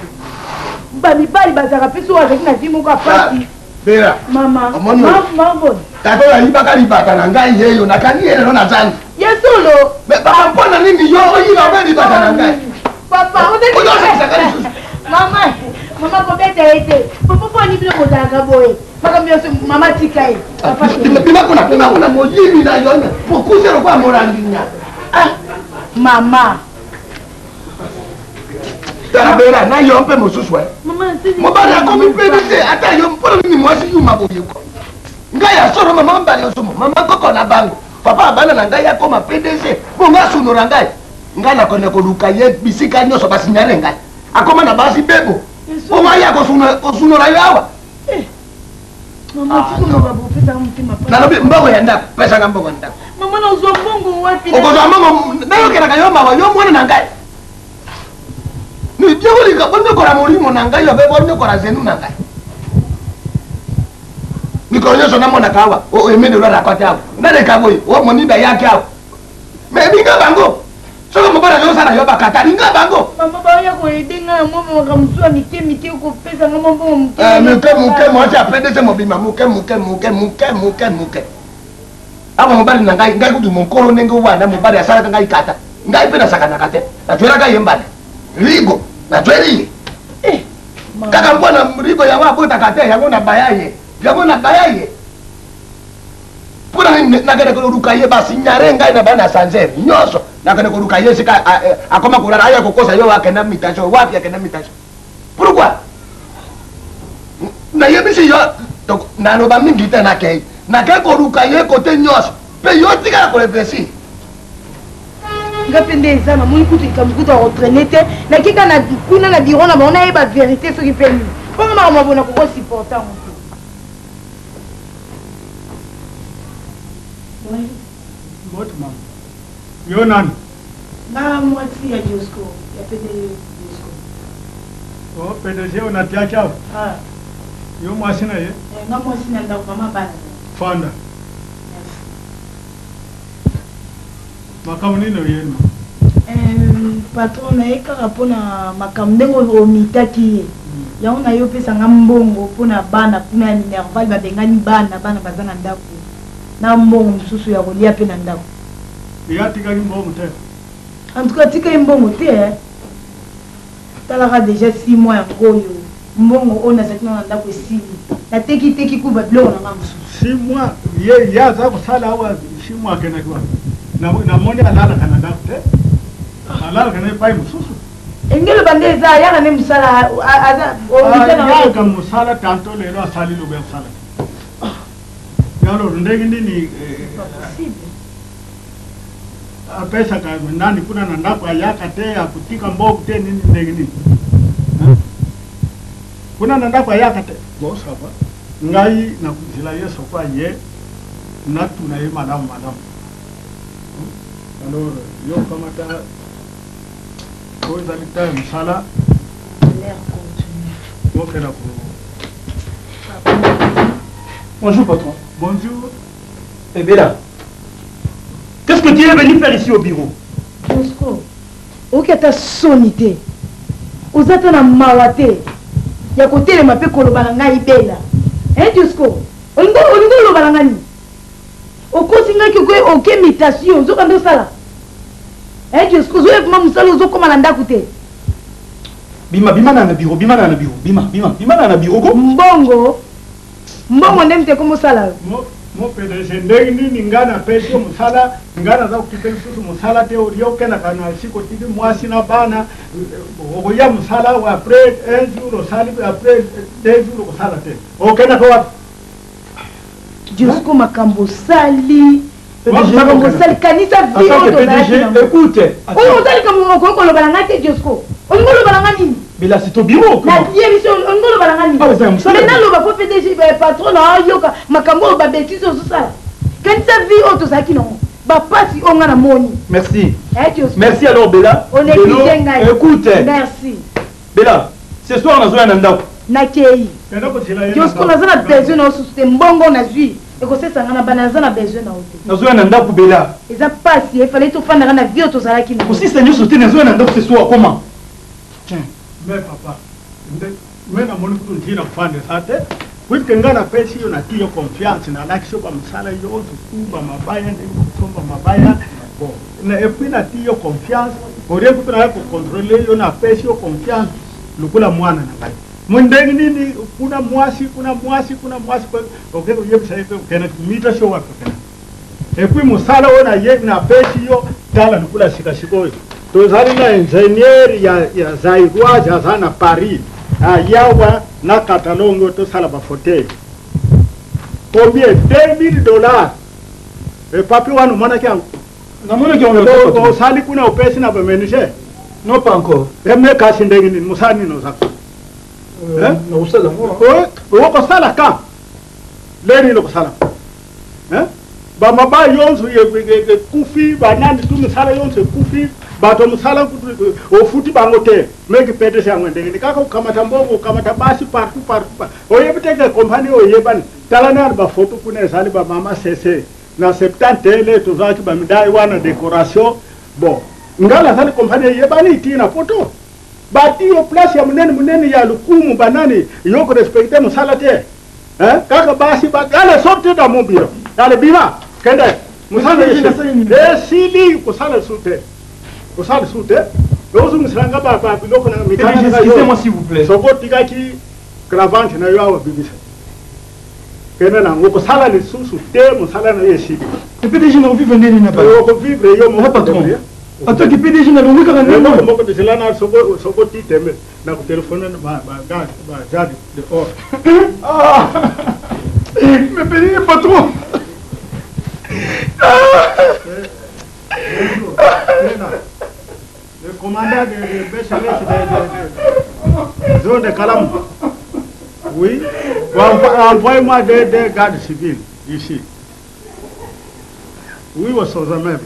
Bamibali bazalaka mpe so azalaki na vie moko ya pasi. Bera. Mama. Omoni oyo? Mamboni. Tata oyo ayibaka libata na ngai, yeyo nakangi ye lelo na zangi. Ya solo. Me papa, mpo na nini yo oyiba mpe libata na ngai? Papa. Ozosekisaka lisusu. Mama, mama, kobeta ye te. Papa, mpo ani bino bozalaka boye? Makambo nyonso mama, tika ye. Papa. Bima kuna, bima kuna, moyibi na yo, mokuse lokola molangi nya. Ah, mama. Tala Bela, na yo mpe mosusu eh. Mobali akomi pdg ata yo mpona nini mwasi yuma boye ko. Ngai ya solo mama mbali osumu, mama koko na bango. Papa abana na ngai akoma pdg, bongo asundola ngai. Ngai nakende koluka ye bisika nyonso basinyale ngai. Akoma na basi bebo. Bongo aya kosunola yo awa. Eh. Nalobi mbongo ya ndako, pesanga mbongo ya ndako. Mama nazwa mbongo wapi? Okozwa mbongo, nayokelaka yo mawa, yo mwana na ngai. Biokolika bonyokola molimo na ngai obe bonyokola zenu na ngai. Mikolo nyonso namonaka awa, oemene olala te awa. Naleka boye, omoni bayaki awa. Me binga bango. Soki mobali azosala yo bakata, linga bango. Mama baya koyede ngai na mwa makambo mosusu ya mike mike kopesa ngai mwa mbongo moke. Eh, moke moke mwasi ya PDG mobimba moke moke moke moke moke moke. Awa mobali na ngai, ngai kutu mokolo ndenge wana mobali asalaka ngai kata. Ngai mpe nasakanaka te. Nazwelaka ye mbala. Rigo, nazweli ye. Eh, Kaka mpo na rigo yango abotaka te, yango na baya ye. Yango na baya ye. Mpo na nini nakende koluka ye basinyare ngai na bana sanzer nyonso nakende koluka ye esika akoma kolala aya kokosa yo akenda mutation wapi akenda mutation pourquoi nayebisi yo naloba mingi te nakei nakei koluka ye kote nyonso mpe yo tikala koreflechir nga mpe nde eza namoni kutu likambo kutu akotraine te nakeka na kuna na biro na bango nayeba verité soki mpe nini mponga makambo abona kokosupporte yango te. Mbote mama. Yo nani? Nga mwasi ya Diosco, ya PDG Diosco. Oh, PDG unatiaki awa? Ah. Yo mwasi na ye? Eh, nga mwasi na ndako mama bana. Fanda. Merci. Makambo nini oyeli ma? Eh, patron na ye kaka mpona makambo ndenge omitaki ye yango na ye opesa nga mbongo mpona bana kuna ya minerval babengani bana bana baza na ndako na mbongo mosusu ya kolia mpe na ndako. Ye atikaki mbongo te? En tout cas atikaki mbongo te eh. Talaka deja 6 mois yango oyo mbongo oyo nazalaki na na ndako esili. Nateki teki kuba biloko na nga mosusu. 6 mois ye ye aza kosala awa 6 mois akendaki wapi? Namoni alalaka na ndako te. Alalaka na epai mosusu. Engelo bande eza ayaka nde mosala aza ayaka mosala tanto lelo asali lobi asala te. Alors ndenge nini apesaka nani kuna na ndako ayaka te akotika mbongo te nini ndenge nini kuna na ndako ayaka te bon ça va ngai nakozela ye soko aye natuna ye malamu malamu alors yo kamata oyo ezali ta ya mosala okenda ko Bonjour patron. Bonjour. Eh Bella, qu'est-ce que tu es venu faire ici au bureau? Bosco, oyoki ata soni te, oza ata na mawa te ya kotelema mpe koloba na ngai Bella. Hein Bosco, olingi olingi oloba na ngai nini? Okosi ngai ke oke mutation, nzoka nde osala. Hein Bosco, ozoya vraiment mosala ozokoma na ndako te. Bima, bima na na bureau, bima na na bureau, bima, bima, bima na na bureau ko. Mbongo, mbongo nde moto ekomi osala yo. Mo PDG ndenge nini ngai napesi yo mosala ngai naza kokipe lisusu mosala te olie okendaka na esika otiki mwasi na bana okoya mosala awa après un jour osali après deux jours okosala te okendaka wapi? Diosco makambo osali makambo osali kanisa vie oyo tozalaki nango oyo oza likambo okoki koloba na ngai te Diosco olingi oloba na ngai nini? Mais là c'est au bureau. Nayebi so olingi oloba na ngai nini? Mais naloba po PDG patron na ayoka makambo oyo ba bêtises ozosala kanisa vie oyo tozalaki nango bapasi oyo ngai namoni. Merci. Merci alors Bella. On néglige ngai. Écoute. Merci. Bella, ce soir nazoya na ndako. Nakei. Diosco naza na besoin na yo susu te mbongo nazwi ekosesa ngai na bana naza na besoin na yo te. Nazoya na ndako Bella. Eza pasi efallait tofandaka na vie oyo tozalaki na. Kosisa nyonso te nazoya na ndako ce soir comment? Tiens. Mais papa, nde namoni kutu ntina kofanda eza te puiske ngai napesi yo nati yo confiance nalakisi yo bamosala nyonso kuba mabaya ndenge kosomba mabaya bon epuis nati yo confiance olie kutu naya kocontrole yo napesi yo confiance lokola mwana na ngai mo ndenge nini kuna mwasi kuna mwasi kuna mwasi oke koyebisa ye mpe okende komita so wapi okende epuis mosala oyo naye napesi yo tala lokola sikasikoyo. Tozali na ingénieur ya, ya zairoise aza na Paris. Ayawa na Catalogne tosala ba fauteuil. Combien? 2000 dollars. E papi wana omonaki yango? Namonaki yango. Osali kuna opesi na ba menuisier? Non, pas encore. Eme kasi ndenge nini? Mosala nini oza? Nakosala yango. Okosala ka? Lelo nini okosala? Bamaba yonso ekufi, banani tu misala yonso ekufi, bato mosala ofuti bango te. Meki PDG yango ndenge nini? Kaka okamata mbongo, okamata basi partout partout. Oyebi te ke kompani oyo eyebani. Tala nanu bafoto kuna ezali ba mama CC na 70 le tozwaki ba midai wana decoration. Bon, nga nazali kompani eyebani ti na poto. Bati yo place ya monene monene ya lokumu banani yo ko respecter mosala te. Hein? Kaka basi ba allez sortez dans mon bureau. Allez bima kende. Mosala esili kosala su te. Kosala su te. Ozongisela nga ba ba biloko na mikanda na yo. Excusez-moi s'il vous plaît. Soko otikaki cravate na yo awa bimisa. Kende na yango kosala lisusu te mosala na yo esili. Et PDG na vivre ndenge na ba. Oko vivre yo moko patron. Atoki PDG na longi kaka ndenge. Moko moko tezela na soko soko ti tembe na ko telefone ba ba garde ba garde dehors. Ah! Mais PDG patron. Ah! Le commandant de BCLS de zone de Kalamu. Oui. Envoyez-moi des gardes civils ici. Oui, au même.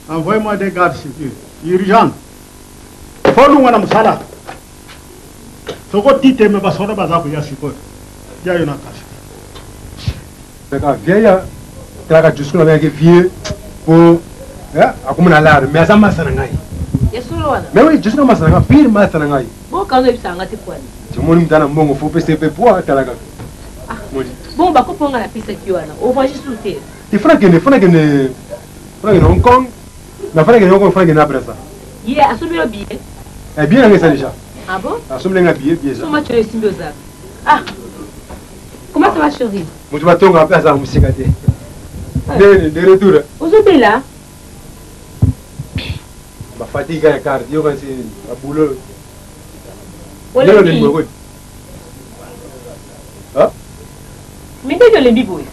Envoyez-moi des gardes civils. Urgent. Folungwa na mosala. Soko titeme basoda baza koya sikoyo. Ya yo na kasi. Kaka vieille talaka jusque nabengaki vieux po akomi na lare mais aza masa na ngai. Ya solo wana? Mais oui, jusque masa na ngai, pire masa na ngai. Boka ozo yebisa nga te pwani. Tomoni moto ana mbongo fo opesa ye mpe poa talaka. Bongo bakopo nga napesaki wana ovoyage su te. Te fana kende fana kende fana kende Hong Kong na fana kende Hong Kong fana kende na Brazza. Ye asombi yo billet? Eh billet na ngai eza déjà. Ah bon? Asombi nga billet billet eza. Soma tu esimbi oza. Ah. Comment ça va chérie? Moto batonga mpe azala mosika te. De de retour. Ozobela? Ba fatigue ya carte yo kasi ba boulot. Olembi. Ah? Mais ndenge olembi boye.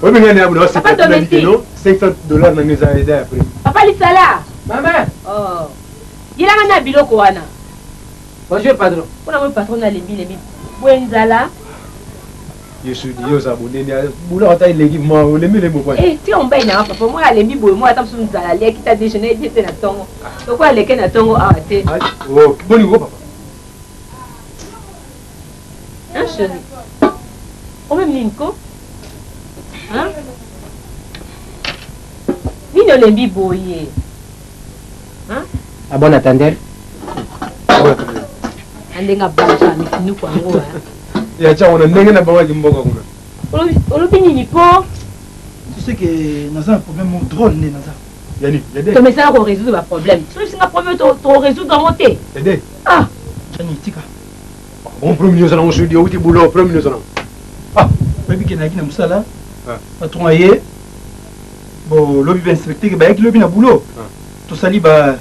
Oyebi ngai na ya boulot Papa domestique. 500 dollars na ngai eza eza ya prix. Papa Lisala. Mama. Oh. Yelanga na biloko wana. Bonjour patron. Mpona moi patron nalembi lembi boye nzala. Yesu di yo oza bonene boulot ata eleki ma olembi lembi okwa. Eh tika mobali na nga papa moi alembi boye moi ata mosusu nzala aliaki ta déjeuner ye te na ntongo. Lokola aleke na ntongo awa te. Oh boni ko papa. Hein chérie? Problème nini ko? Hein? Nini olembi boye? Hein? À bon attendeur. Ndenge abalaka mifinuku yango. Ya tya wana ndenge na bango ya kimboka kuna. Olobi nini po? Tu sais que naza na problème moko drôle nde naza. Yani, yede. Tomesana ko résoudre ba problème. Soki singa problème to to résoudre yango te. Yede. Ah. Jani tika. Bon problème nyonso nango soki outi boulot problème nyonso nango. Ah, oyebi ke nayaki na mosala. Patron aye. Bon, lobi ba inspecteur bayaki lobi na boulot. Tosali ba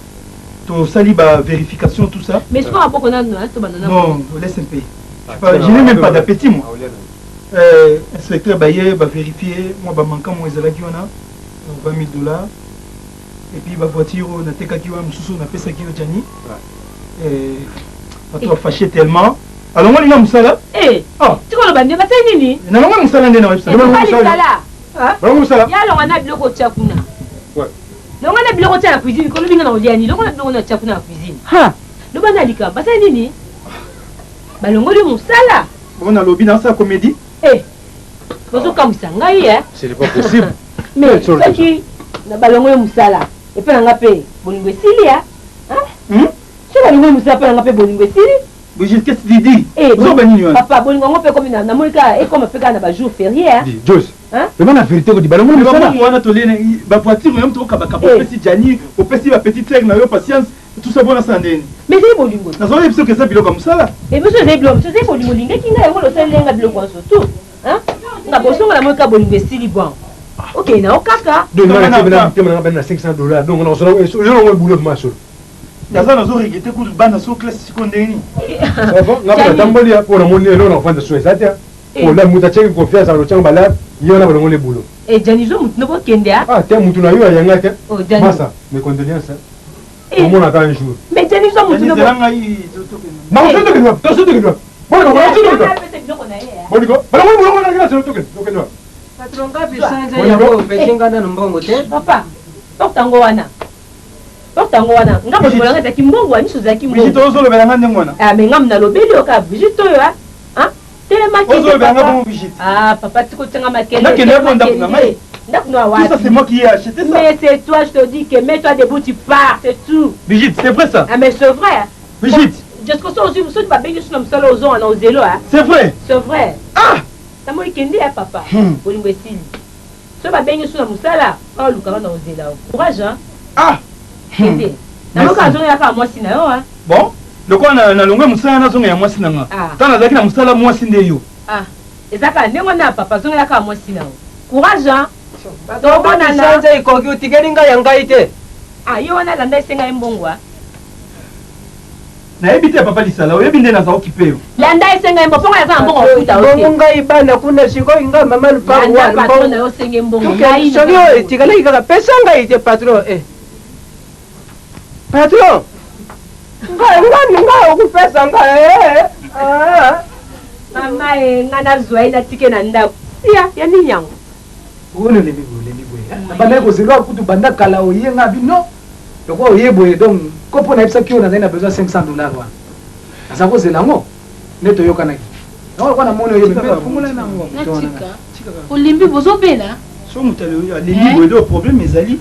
tosali ba vérification tout ça. Mais soki maboko nanu to banda Non, laisse un peu. Je n'ai même pas d'appétit moi. Inspecteur baye ba vérifier moi ba manquant moi ezalaki wana 20 000 dollars. Et puis ba voiture oyo natekaki wana mosusu napesaki yo Gianni. Bato bafâché tellement. Alongoli nga mosala. Eh, tikoloba nde basali nini? Nalongoli mosala nde na website. Lisala. Bango mosala. Ya longa na biloko otya kuna. Longa na biloko otya na cuisine, kolobi nga na kolia nini? Longa na biloko na otya kuna na cuisine. Ha! Loba na likambo, basali nini? Balongoli mosala. Bon nalobi nasala comédie. Eh! Bozokamwisa ngai eh. Ce n'est pas possible. Mais soki na balongoli mosala, epai na nga mpe bolingo esili ya. Soki balongoli mosala epai na nga mpe bolingo esili. Brigitte, qu'est-ce que tu dis? Eh, Ozoba nini wana? Papa, bolingo yango mpe ekomi na namoni kaka ekoma mpe kaka na ba jour férié hein. Dis, Jos. Hein? Vraiment la vérité ko di balongoli mosala. Bongo wana tolene ba voiture yo moto okabaka opesi Gianni, opesi ba petite sœur na yo patience, tout ça bona sala ndeni. Mais ezali bolingo. Nazali biso ke eza biloko ya mosala. Eh biso ezali biloko, biso ezali bolingo olingaki ngai yango losaleli nga biloko wana surtout. Hein? Nga bosongo na moi kaka bolingo esili bon. Okende na yo kaka. Donc nga na motema na nga na 500 dollars. Donc na solo yo ngo boulot ma solo. Naza nazo regretter kutu bana so classe sikoyo ndenge nini? Nga mpe natamboli ya mpo namoni eloko na kofanda so eza te. Ola moto atiaki confiance alotyanga balade ye wana balongoli bulo. Eh Gianni zo mutu noko kende ah. Ah te mutu na yo ayanga te. Oh Gianni. Masa mes condoléances. Omonaka un jour. Mais Gianni zo mutu noko. Zela ngai tokende. Na ozo tokende wapi? Tozo tokende wapi? Boliko tozo tokende wapi? Boliko balongoli bulo na kila tokende tokende wapi? Patron ngapi sanza yango opesi nga nanu mbongo te. Papa, porte yango wana. Porte yango wana. Nga bolingo na nga ezalaki mbongo, ya miso ezalaki mbongo. Brigitte ozolobela nga ndenge wana. Ah mais nga nalobeli yo kaka Brigitte oyo ah. Hein? Telema kende. Ozolobela nga bongo Brigitte. Ah papa tiko tianga makelele. Nakende po ndako na ngai. Ndako na wapi? Tout ça c'est moi qui ai acheté ça. Mais c'est toi, je te dis que mets-toi debout, tu pars, c'est tout. Brigitte, c'est vrai ça? Ah mais c'est vrai. Brigitte. Jusqu'au soir, soki babengi so na mosala ozonga na ozelo ah. C'est vrai? C'est vrai. Ah! Namoni kende ya papa. Bolingo esili. Soki babengi so na mosala, baluka na ozela. Courage hein. Ah! Kende. Nayoka azongela kaka mwasi na yo hein. Bon, lokola nalongwe mosala nazonga ya mwasi na nga. Ntango nazalaki na mosala mwasi nde yo. Ah, eza kaka ndenge wana papa zongela kaka mwasi na yo. Courage hein. Tomonana. Sanza ekoki otikeli ngai ya ngai te. Ah, ye wana alanda esenga ye mbongo ah. Nayebi te papa lisala oyebi nde naza okipe yo. Landa esenga ye mbongo mpo ngai naza na mbongo okuta yo te. Bongo ngai bana kuna sikoyo ngai mama lupango wana. Landa patron na yo osenge mbongo. Ngai soki oyo etikalaki kaka pesa ngai te patron eh. Patron ngai ngai ngai okupesa ngai eh. Ah. Mama e ngai nazwa ye natike na ndako. Ya ya nini yango? Oyo olembi boye olembi boye. Nabandaki kozela kutu banda kala oye ngai bino. Lokola oye boye donc ko mpo nayebisaki yo nazali na besoin 500 dollars wana naza kozela yango nde toyokanaki yango lokola namoni oye natika olembi bozobela so moto alembi boye do problème ezali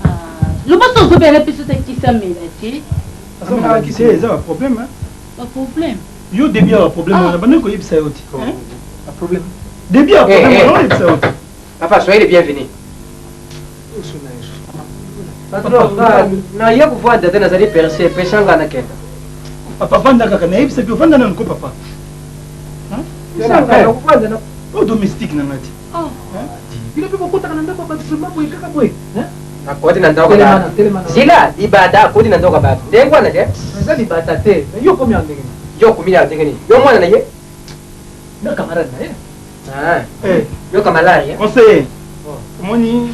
loba so ozobela mpe soki akisa mela te azamalakisi eza baproblème baproblème yo début ya baproblème wana bandaki koyebisa yo te baproblème début ya problème wana oyebisa yo te Papa, soyez les bienvenus. Patron, nga naye kovanda te nazali perse pesa nga nakenda. Papa vanda kaka nayebisaki yo vanda nanu ko papa. Oyo domestique na nga te. Bino mpe bokotaka na ndako ya bato seulement boye kaka boye. Akoti na ndako ya bato. Zila libata akoti na ndako ya bato. Ndenge wana te. Eza libata te. Yo okomi ya ndenge nini? Yo okomi ya ndenge nini? Yo mwana na ye? Na camarade na ye. Ah, yoka malaria. Conseiller. Omoni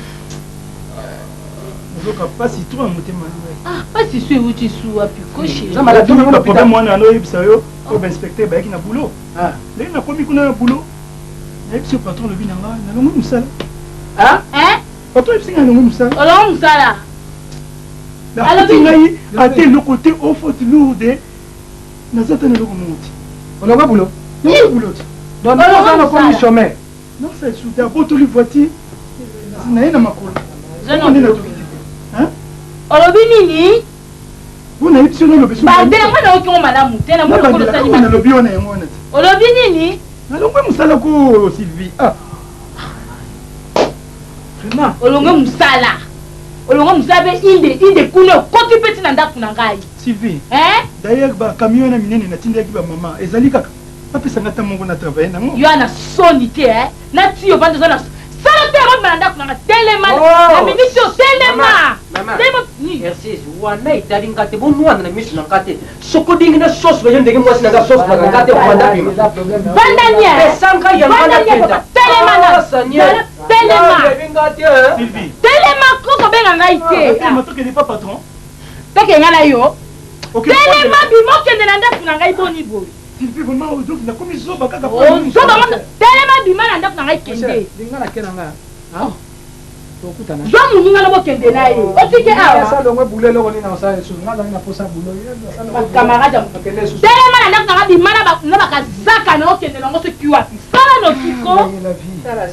nazoka mpasi to na motema na ngai. Ah, mpasi su euti su wapi koshi? Eza maladie na problème wana alo oyebisa yo oyo ba inspecteur bayaki na boulot. Ndenge nakomi kuna na boulot nayebisi yo patron alobi na ngai nalongwi mosala. Ah? Hein? Patron ayebisi ngai nalongwi mosala. Olongwi mosala? Alobi ngai ata eloko te o faute lourde naza ata na eloko moko te. Olongwe boulot? Nalongwi boulot te. Donc oza na komi chômeur. Nasala lisusu te abotoli voiture na ye na makolo. Nde natoki te. Olobi nini? Bo nayebisi yo nalobi soki. Bande nga nayoki ngo malamu te na moni lokola osali mabe. Nalobi wana yango wana te. Olobi nini? Nalongwe mosala ko Sylvie. Ah. Vraiment. Olongwe mosala. Olongwe mosala pe inde inde kuna okoti pe ti na ndako na ngai. Sylvie. Hein? D'ailleurs ba camion wana minene natindaki ba mama ezali kaka. Bapesa nga ata moko na travailler nango. Yo na soni te eh? Na ti ovandi oza na sala te yango na ndako nanga telema na minute oyo telema. Telema nini? Merci wana etali nga te bonwana na miso na nga te soki odingi na soso yo ndenge mwasi na nga soso na nga te vanda bima. Vanda nye. Pesa nga ya nga na kenda. Telema na. Telema. Sylvie. Telema koko benga ngai te. Telema tokende pa patron. Tokende nga na yo. Telema bima okende na ndako na ngai boni boye. Sylvie vraiment ozoki nakomi zoba kaka zoba ngo telema bima na ndako na ngai kende linga na ke na ngai tokutana zwa moninga na bokende na ye otike awa longwe bulo eloko nini osala lisusu nga azali na posa bulo bacamarade telema na ndako na ngai bima na bakazaka na okende nango soki wapi sala nokiko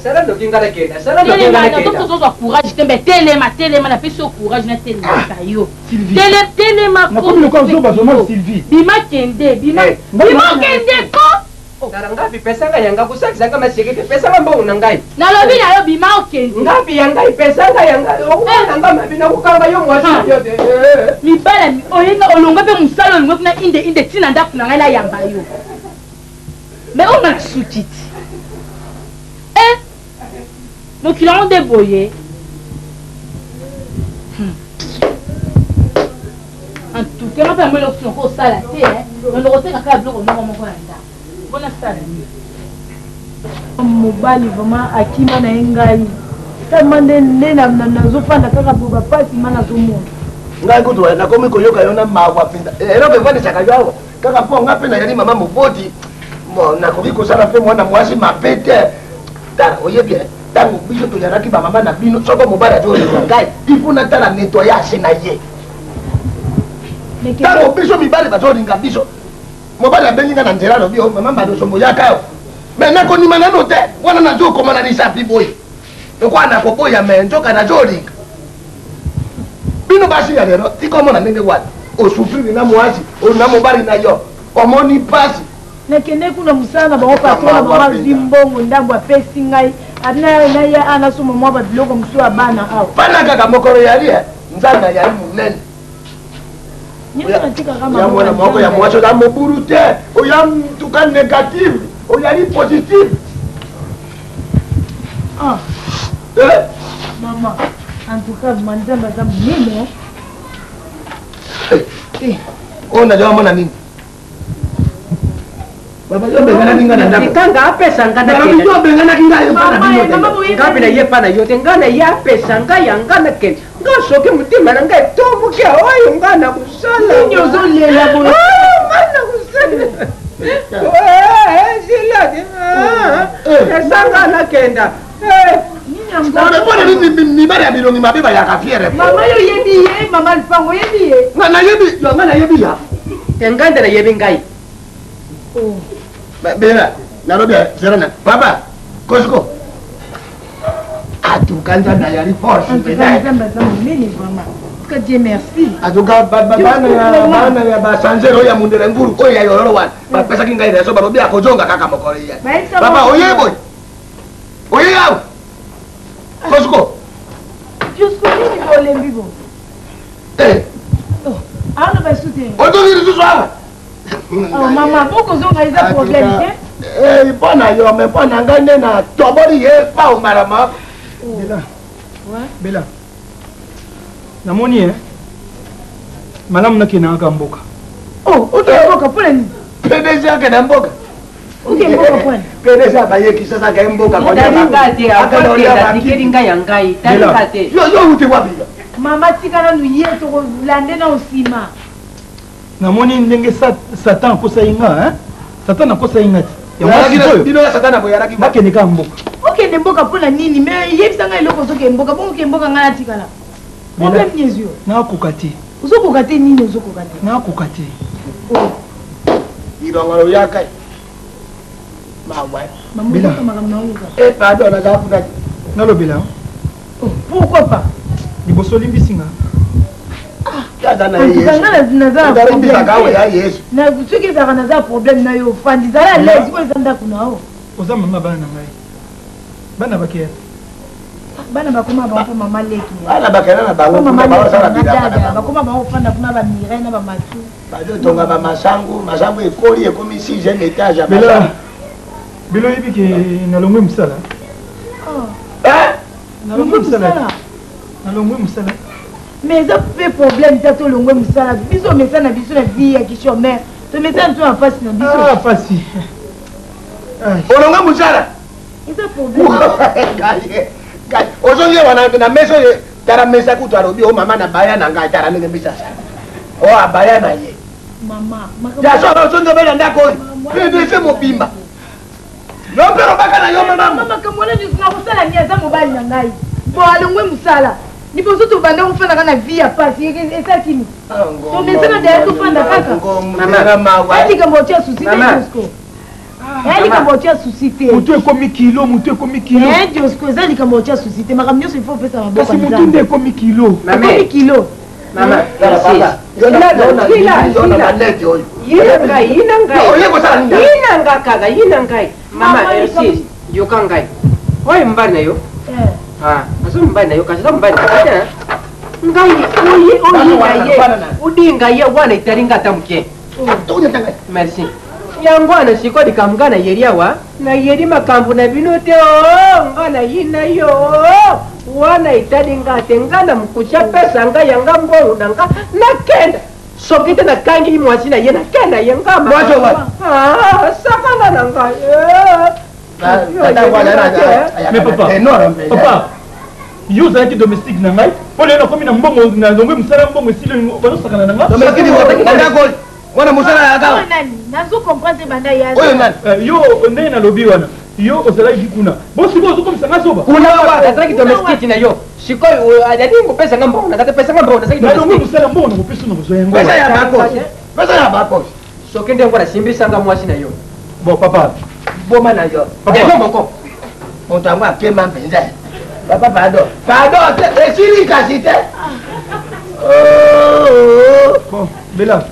sala noki nga nakenda sala noki nga nakenda tozozwa courage te mbe telema telema napesi yo courage na telemisa yo Tele telema ko. Nakomi lokola zoba vraiment Sylvie. Bima kende bima. Bima kende ko. Tala ngapi pesa ngai yanga kosakisa nga maseke te pesa nga mbongo na ngai. Nalobi na yo bima okende. Ngapi ya ngai pesa nga ya ngai okobala nga mabe nakokanga yo mwasi na yo te. Mibala oyenga olongwe mpe mosala olongwe kuna inde inde ntina ndako na ngai nayamba yo. Mais oyo nga nasuki ti. Eh mokili yango nde boye. En tout Kema mpe yango eloko sino kosala te, nando koteka kaka biloko moko moko na ndako. Mpona sala nini? Mobali vraiment akima na ye ngai tellement nde nde nazofanda kaka bo bapasi ma nazomona. Ngai kutu nakomi koyoka yo na mawa mpenza. Eloko evandisaka yo awa kaka mpo ngai mpe nayali mama moboti, bon, nakoki kosala mpe mwana mwasi mabe te. Tala, oyebi ntango biso toyalaki bamama na bino, soko mobali azolinga ngai, il faut natala nettoyage na ye. Ntango biso mibali bazolinga biso, mobali abengi nga na nzela, alobi: "O mama Mbadosombo, yaka yo." Me nakondima nano te. Wana nazokoma na lisapi boye lokola nakoboya, me nzoka nazolinga. Bino basi ya lelo, tika omona ndenge wana osouffrir na mwasi na mobali na yo, omoni mpasi. Nakende kuna mosala na bango, patron na bango azwi mbongo ndambo apesi ngai, naya anasomba mwa babiloko mosusu ya bana awa. Bana kaka mokolo yali nzambe ayali monene. Ya mwana moko ya mwasi, oza mobulu te, oya ntuka négative, oyali positive. Ah. Eh? Mama, en tout cas, nzambe aza monene. Oyo naza omona nini? Kanga apesa nga, obenganaki ngai. Nga mpe naye epa na yo te. Nga na ye apesa ngai ya nga, nakende. Nga soki motema na ngai etomboki, oyo nga na kosala. Nini ozolela boye? Nga na kosala zila esanga, nakenda. Mpona nini mibali ya bilongi mabe bayaka fière? Mama, yo oyebi ye? Mama Lupango, oyebi ye? Nga nayebi, nga nayebi ya Te, ngai nde nayebi ngai. Bela nalobi zera na papa Kosiko atuka, Nzambe ayali force. Nzambe aza monene vraiment. En tout cas, Dieu merci. Atuka bana ya basanger oyo ya mundele ngulu oyo ya yololo wana bapesaki ngai reso, balobi akozonga kaka mokolo ye. Papa, oye boye, oye awa Kosiko. Jusqu'au nini bolembi bo? Awa basu te. Ozongi lisusu awa? Mama, bokozonga eza problème te. Mpo na yo, me mpo na ngai nde na toboli ye pao mbala moko. Bela, Bela, namoni e malamu nakendaka kaka mboka. Okende mboka mpona nini? PDG akenda mboka. Okende mboka mpona? PDG abayekisa saka ye mboka. Talinga te, atikeli ngai ya ngai, talinga te. Yo uti wapi? Mama, tika nanu ye, tokolande na nsima. Namoni ndenge Satan akosai nga, Satan akosai nga ti yango. Bino ya Satan boyalaki. Nakende kaka mboka. Okende mboka mpona nini? Me yebisa ngai eloko ozokende mboka bongo. Okende mboka, ngai natikala, problème nini ezwi yo? Nakoka te. Ozokoka te nini? Ozokoka te? Nakoka te. Ilongo oyaka mawa. Makambo. Pardon, naza kuna. Nalobela? Pourquoi pas? Liboso olimbisi nga. Soki ezalaka naza problème na yo, ofandi, zala à l'aise, oyo eza ndako na yo. Oza mama bana na ngai, bana bakeya. Bana bakoma bango mpo mama leki. Bana bakenda na bango. Bakoma bango kofanda kuna, bamirai na bamatu. Bazotonga bamasangu, masangu ekoli, ekomi sixième étage ya. Bela, belo oyebi ke nalongwe mosala. Nalongwe mosala, nalongwe mosala. Mais eza mpe problème te, tolongwe mosala. Biso omesa na biso na vie ya kichômeur, tomesa na biso na mpasi na biso. Pasi. Olongwe mosala? Eza problème. Ozongi wana na mesa oyo, tala mesa kutu, alobi: "O mama na baya na ngai." Tala ndenge mesa asala, o abaya na ye. Mama. Ya solo, ozongi obela ndako oyo, PDG mobimba, yo mpe lobaka na yo mama. Makambo wana nyonso nakosala nini? Aza mobali na ngai. Bon, alongwe mosala. Liboso tobanda kofandaka na vie ya pasi, esalaki nini? Tomesana daya, tofanda kaka. Likambo otia souci te, Josco, eya likambo otia souci te. Motu ekomi kilo, motu ekomi kilo. Josco, eza likambo otia souci te. Makambo nyonso il faut opesa maboko. Kasi motu nde ekomi kilo. Ekomi kilo. Mama, yina ngai, yina nga kaka, yina ngai. Mama Elsis, yoka ngai. Oyo mobali na yo aza mobali na yo, kasi aza mobali na yo te. Ngai oyi oyina ye, odinga ye wana, etali nga ata moke. Merci. Yango wana sikoyo likambo ngai nayeli awa, nayeli makambo na bino te. O nga nayina yo wana, etali nga te. Nga na mokusi apesa ngai yanga mbongo na nga, nakenda. Soki te nakangi mwasi na ye nake na ye nga. Mwasi oyo wapi? Ah, sakana na ngai. Mais papa, papa, yo ozalaki domestique na ngai mpo lelo nakomi na mbongo nalongwe mosala mbongo esili bazosakana na ngai wana mosala ya kaka nazo comprendre banda ya oyo nani yo ndenge nalobi wana yo ozalaki kuna bo sikoyo ozokomisa nga zoba kuna nazalaki domestique na yo sikoyo azali kopesa nga mbongo nazali kopesa nga mbongo nazalaki nalongwe mosala mbongo nakopesa na kozwa yango pesa ya bakosi pesa ya bakosi soki nde yango nasimbisanga mwasi na yo bon papa boma na yo yo moko moto yango akema mpenza papa pardon pardon te esili kasi te bon bela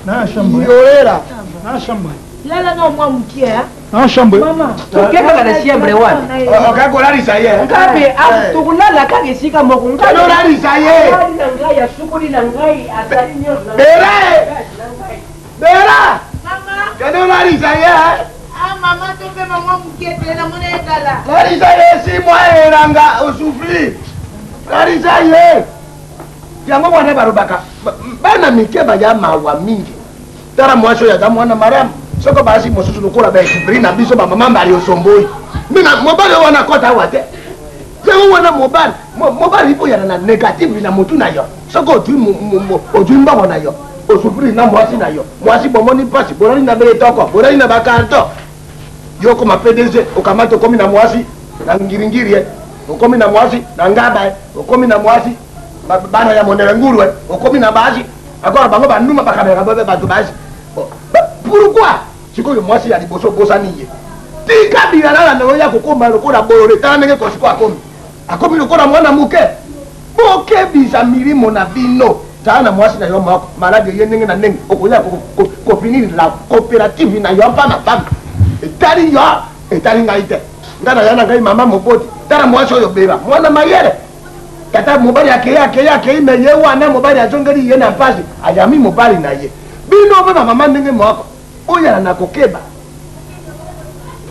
na chambre yolela na chambre lala na mwa mokie na chambre toke kaka na chambre wana okoki kolalisa ye ngape tokolala kaka esika moko kolalisa ye na ngai asukoli na ngai azali nyonso bela bela kende olalisa ye mama topema mwa mokie te namona ye kala lalisa ye si mwa elanga osufri lalisa ye yango wana balobaka bana mike baya mawa mingi tala mwasi oyo aza mwana malamu soko basi mosusu lokola baesprit na biso bamama mbali osomboi mina mobali oyo wana akɔta awa te yango wana mobali mobali boyana na négative na motu na yo soki ozwi mbongo na yo osufri na mwasi na yo mwasi bomoni mpasi bolali na beletoko bolali na bakarton yo okoma pdg okamati okomi na mwasi na ngiringiri ye okomi na mwasi na ngaba ye okomi na mwasi bana ya mondele ngulu ye okomi na basi akora bango banduma bakabelaka babe bato basi pourquoi sikoyo mwasi ya liboso obosani ye tika bilalala na yo ya kokoma lokola bolole tala ndenge kosiko akomi akomi lokola mwana moke bokebisa milimo na bino zala na mwasi na yo moko maladi eye ndenge na ndenge okoya kofinir la coopérative na yo pamba pamba etali yo etali ngai te ngai naya na ngai mama moboti tala mwasi oyo beba mwana mayele tata mobali akei akei akei me ye wana mobali azongeli ye na mpasi ayami mobali na ye bino mpe bamama ndenge moko oyala na kokeba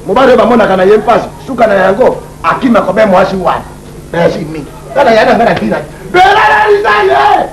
mobali oyo bamonaka na ye mpasi suka na yango akima kobe mwasi wana merci mingi tala ya na ngai na ntina belalalisa ye.